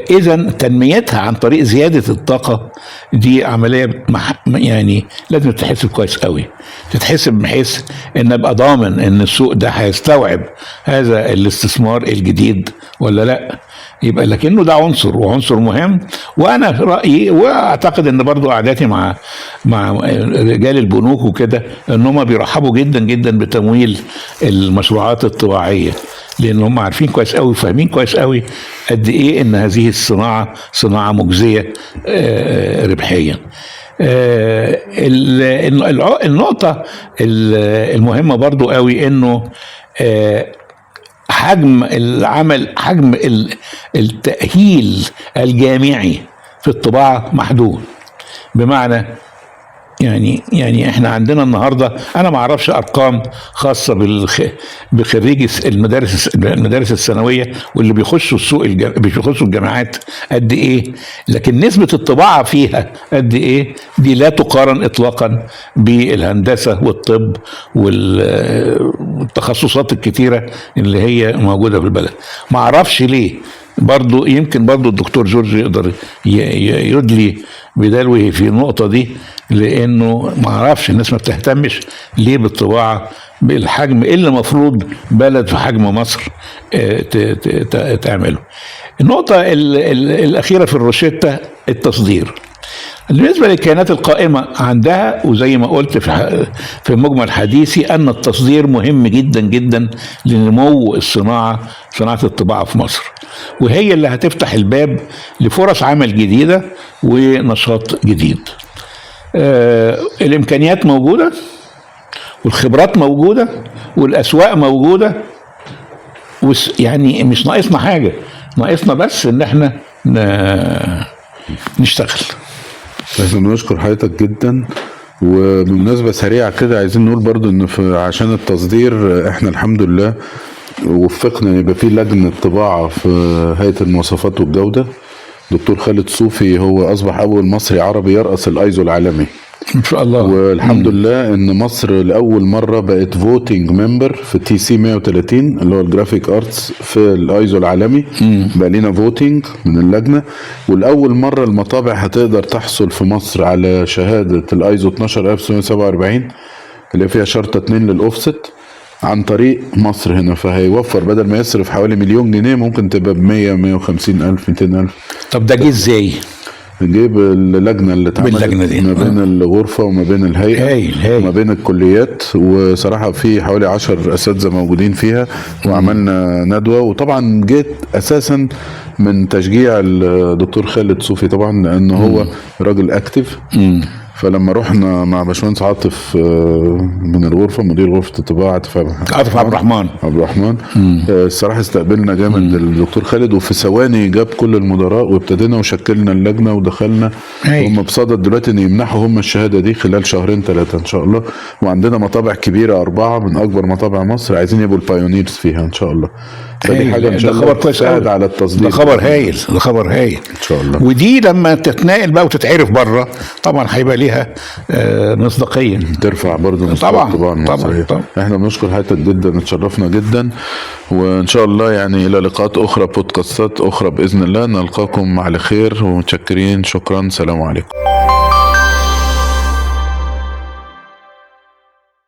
اذا تنميتها عن طريق زيادة الطاقة دي عملية يعني لازم تتحسب كويس قوي، تتحسب بحيث ان ابقى ضامن ان السوق ده هيستوعب هذا الاستثمار الجديد ولا لا. يبقى لكنه ده عنصر، وعنصر مهم. وانا رايي، واعتقد ان برضو قعداتي مع رجال البنوك وكده، ان هم بيرحبوا جدا جدا بتمويل المشروعات الطباعيه، لان هم عارفين كويس قوي وفاهمين كويس قوي قد ايه ان هذه الصناعة صناعة مجزية ربحيا. النقطة المهمة برضو قوي انه حجم العمل، حجم التأهيل الجامعي في الطباعة محدود. بمعنى يعني احنا عندنا النهارده، انا ما اعرفش ارقام خاصة بخريجي المدارس الثانوية واللي بيخشوا السوق بيخشوا الجامعات قد ايه، لكن نسبه الطباعة فيها قد ايه دي لا تقارن اطلاقا بالهندسة والطب والتخصصات الكتيرة اللي هي موجودة في البلد. ما اعرفش ليه، برضو يمكن برضو الدكتور جورج يقدر يدلي بدلوه في النقطة دي، لأنه ما اعرفش الناس ما بتهتمش ليه بالطباعة بالحجم اللي المفروض بلد في حجم مصر تعمله. النقطة الأخيرة في الروشتة، التصدير. بالنسبة للكيانات القائمة عندها، وزي ما قلت في مجمل حديثي، أن التصدير مهم جدا جدا لنمو الصناعة، صناعة الطباعة في مصر، وهي اللي هتفتح الباب لفرص عمل جديدة ونشاط جديد. الإمكانيات موجودة، والخبرات موجودة، والأسواق موجودة، يعني مش ناقصنا حاجة، ناقصنا بس إن احنا نشتغل. احنا بنشكر حضرتك جدا. وبمناسبة سريعة كده عايزين نقول برضو ان عشان التصدير احنا الحمد لله وفقنا يبقى في لجنة طباعة في هيئة المواصفات والجودة. دكتور خالد صوفي هو اصبح اول مصري عربي يرأس الايزو العالمي ان شاء الله. والحمد لله ان مصر لاول مرة بقت voting member في TC 130 اللي هو ال graphic arts في الايزو العالمي. بقى لينا voting من اللجنة، والاول مرة المطابع هتقدر تحصل في مصر على شهادة الايزو 12947 اللي فيها شرطه 2 للاوفست عن طريق مصر هنا. فهيوفر بدل ما يصرف حوالي 1,000,000 جنيه ممكن تبقى ب 100 150 الف 200 الف. طب ده جه ازاي؟ نجيب اللجنة اللي اتعملت ما بين الغرفة وما بين الهيئة هايل. وما بين الكليات، وصراحة في حوالي 10 اساتذة موجودين فيها، وعملنا ندوه. وطبعا جيت اساسا من تشجيع الدكتور خالد صوفي طبعا، لانه هو راجل active. فلما رحنا مع باشمهندس عاطف من الغرفة، مدير غرفة الطباعة عاطف عبد الرحمن الصراحة استقبلنا جامد الدكتور خالد، وفي ثواني جاب كل المدراء وابتدينا وشكلنا اللجنة ودخلنا. هم بصدد دلوقتي ان يمنحوا هم الشهادة دي خلال 2-3 ان شاء الله. وعندنا مطابع كبيرة 4 من اكبر مطابع مصر عايزين يبقوا ال pioneers فيها ان شاء الله. فدي حاجة ان شاء الله تساعد على التصدير. ده خبر هايل، ده خبر هايل ان شاء الله. ودي لما تتنقل بقى وتتعرف بره طبعا هيبقى ليها مصداقية، ترفع برضه طبعا طبعا, طبعا. احنا بنشكر حضرتك جدا، اتشرفنا جدا، وان شاء الله يعني الى لقاءات اخرى، بودكاستات اخرى باذن الله. نلقاكم على خير ومتشكرين. شكرا، سلام عليكم.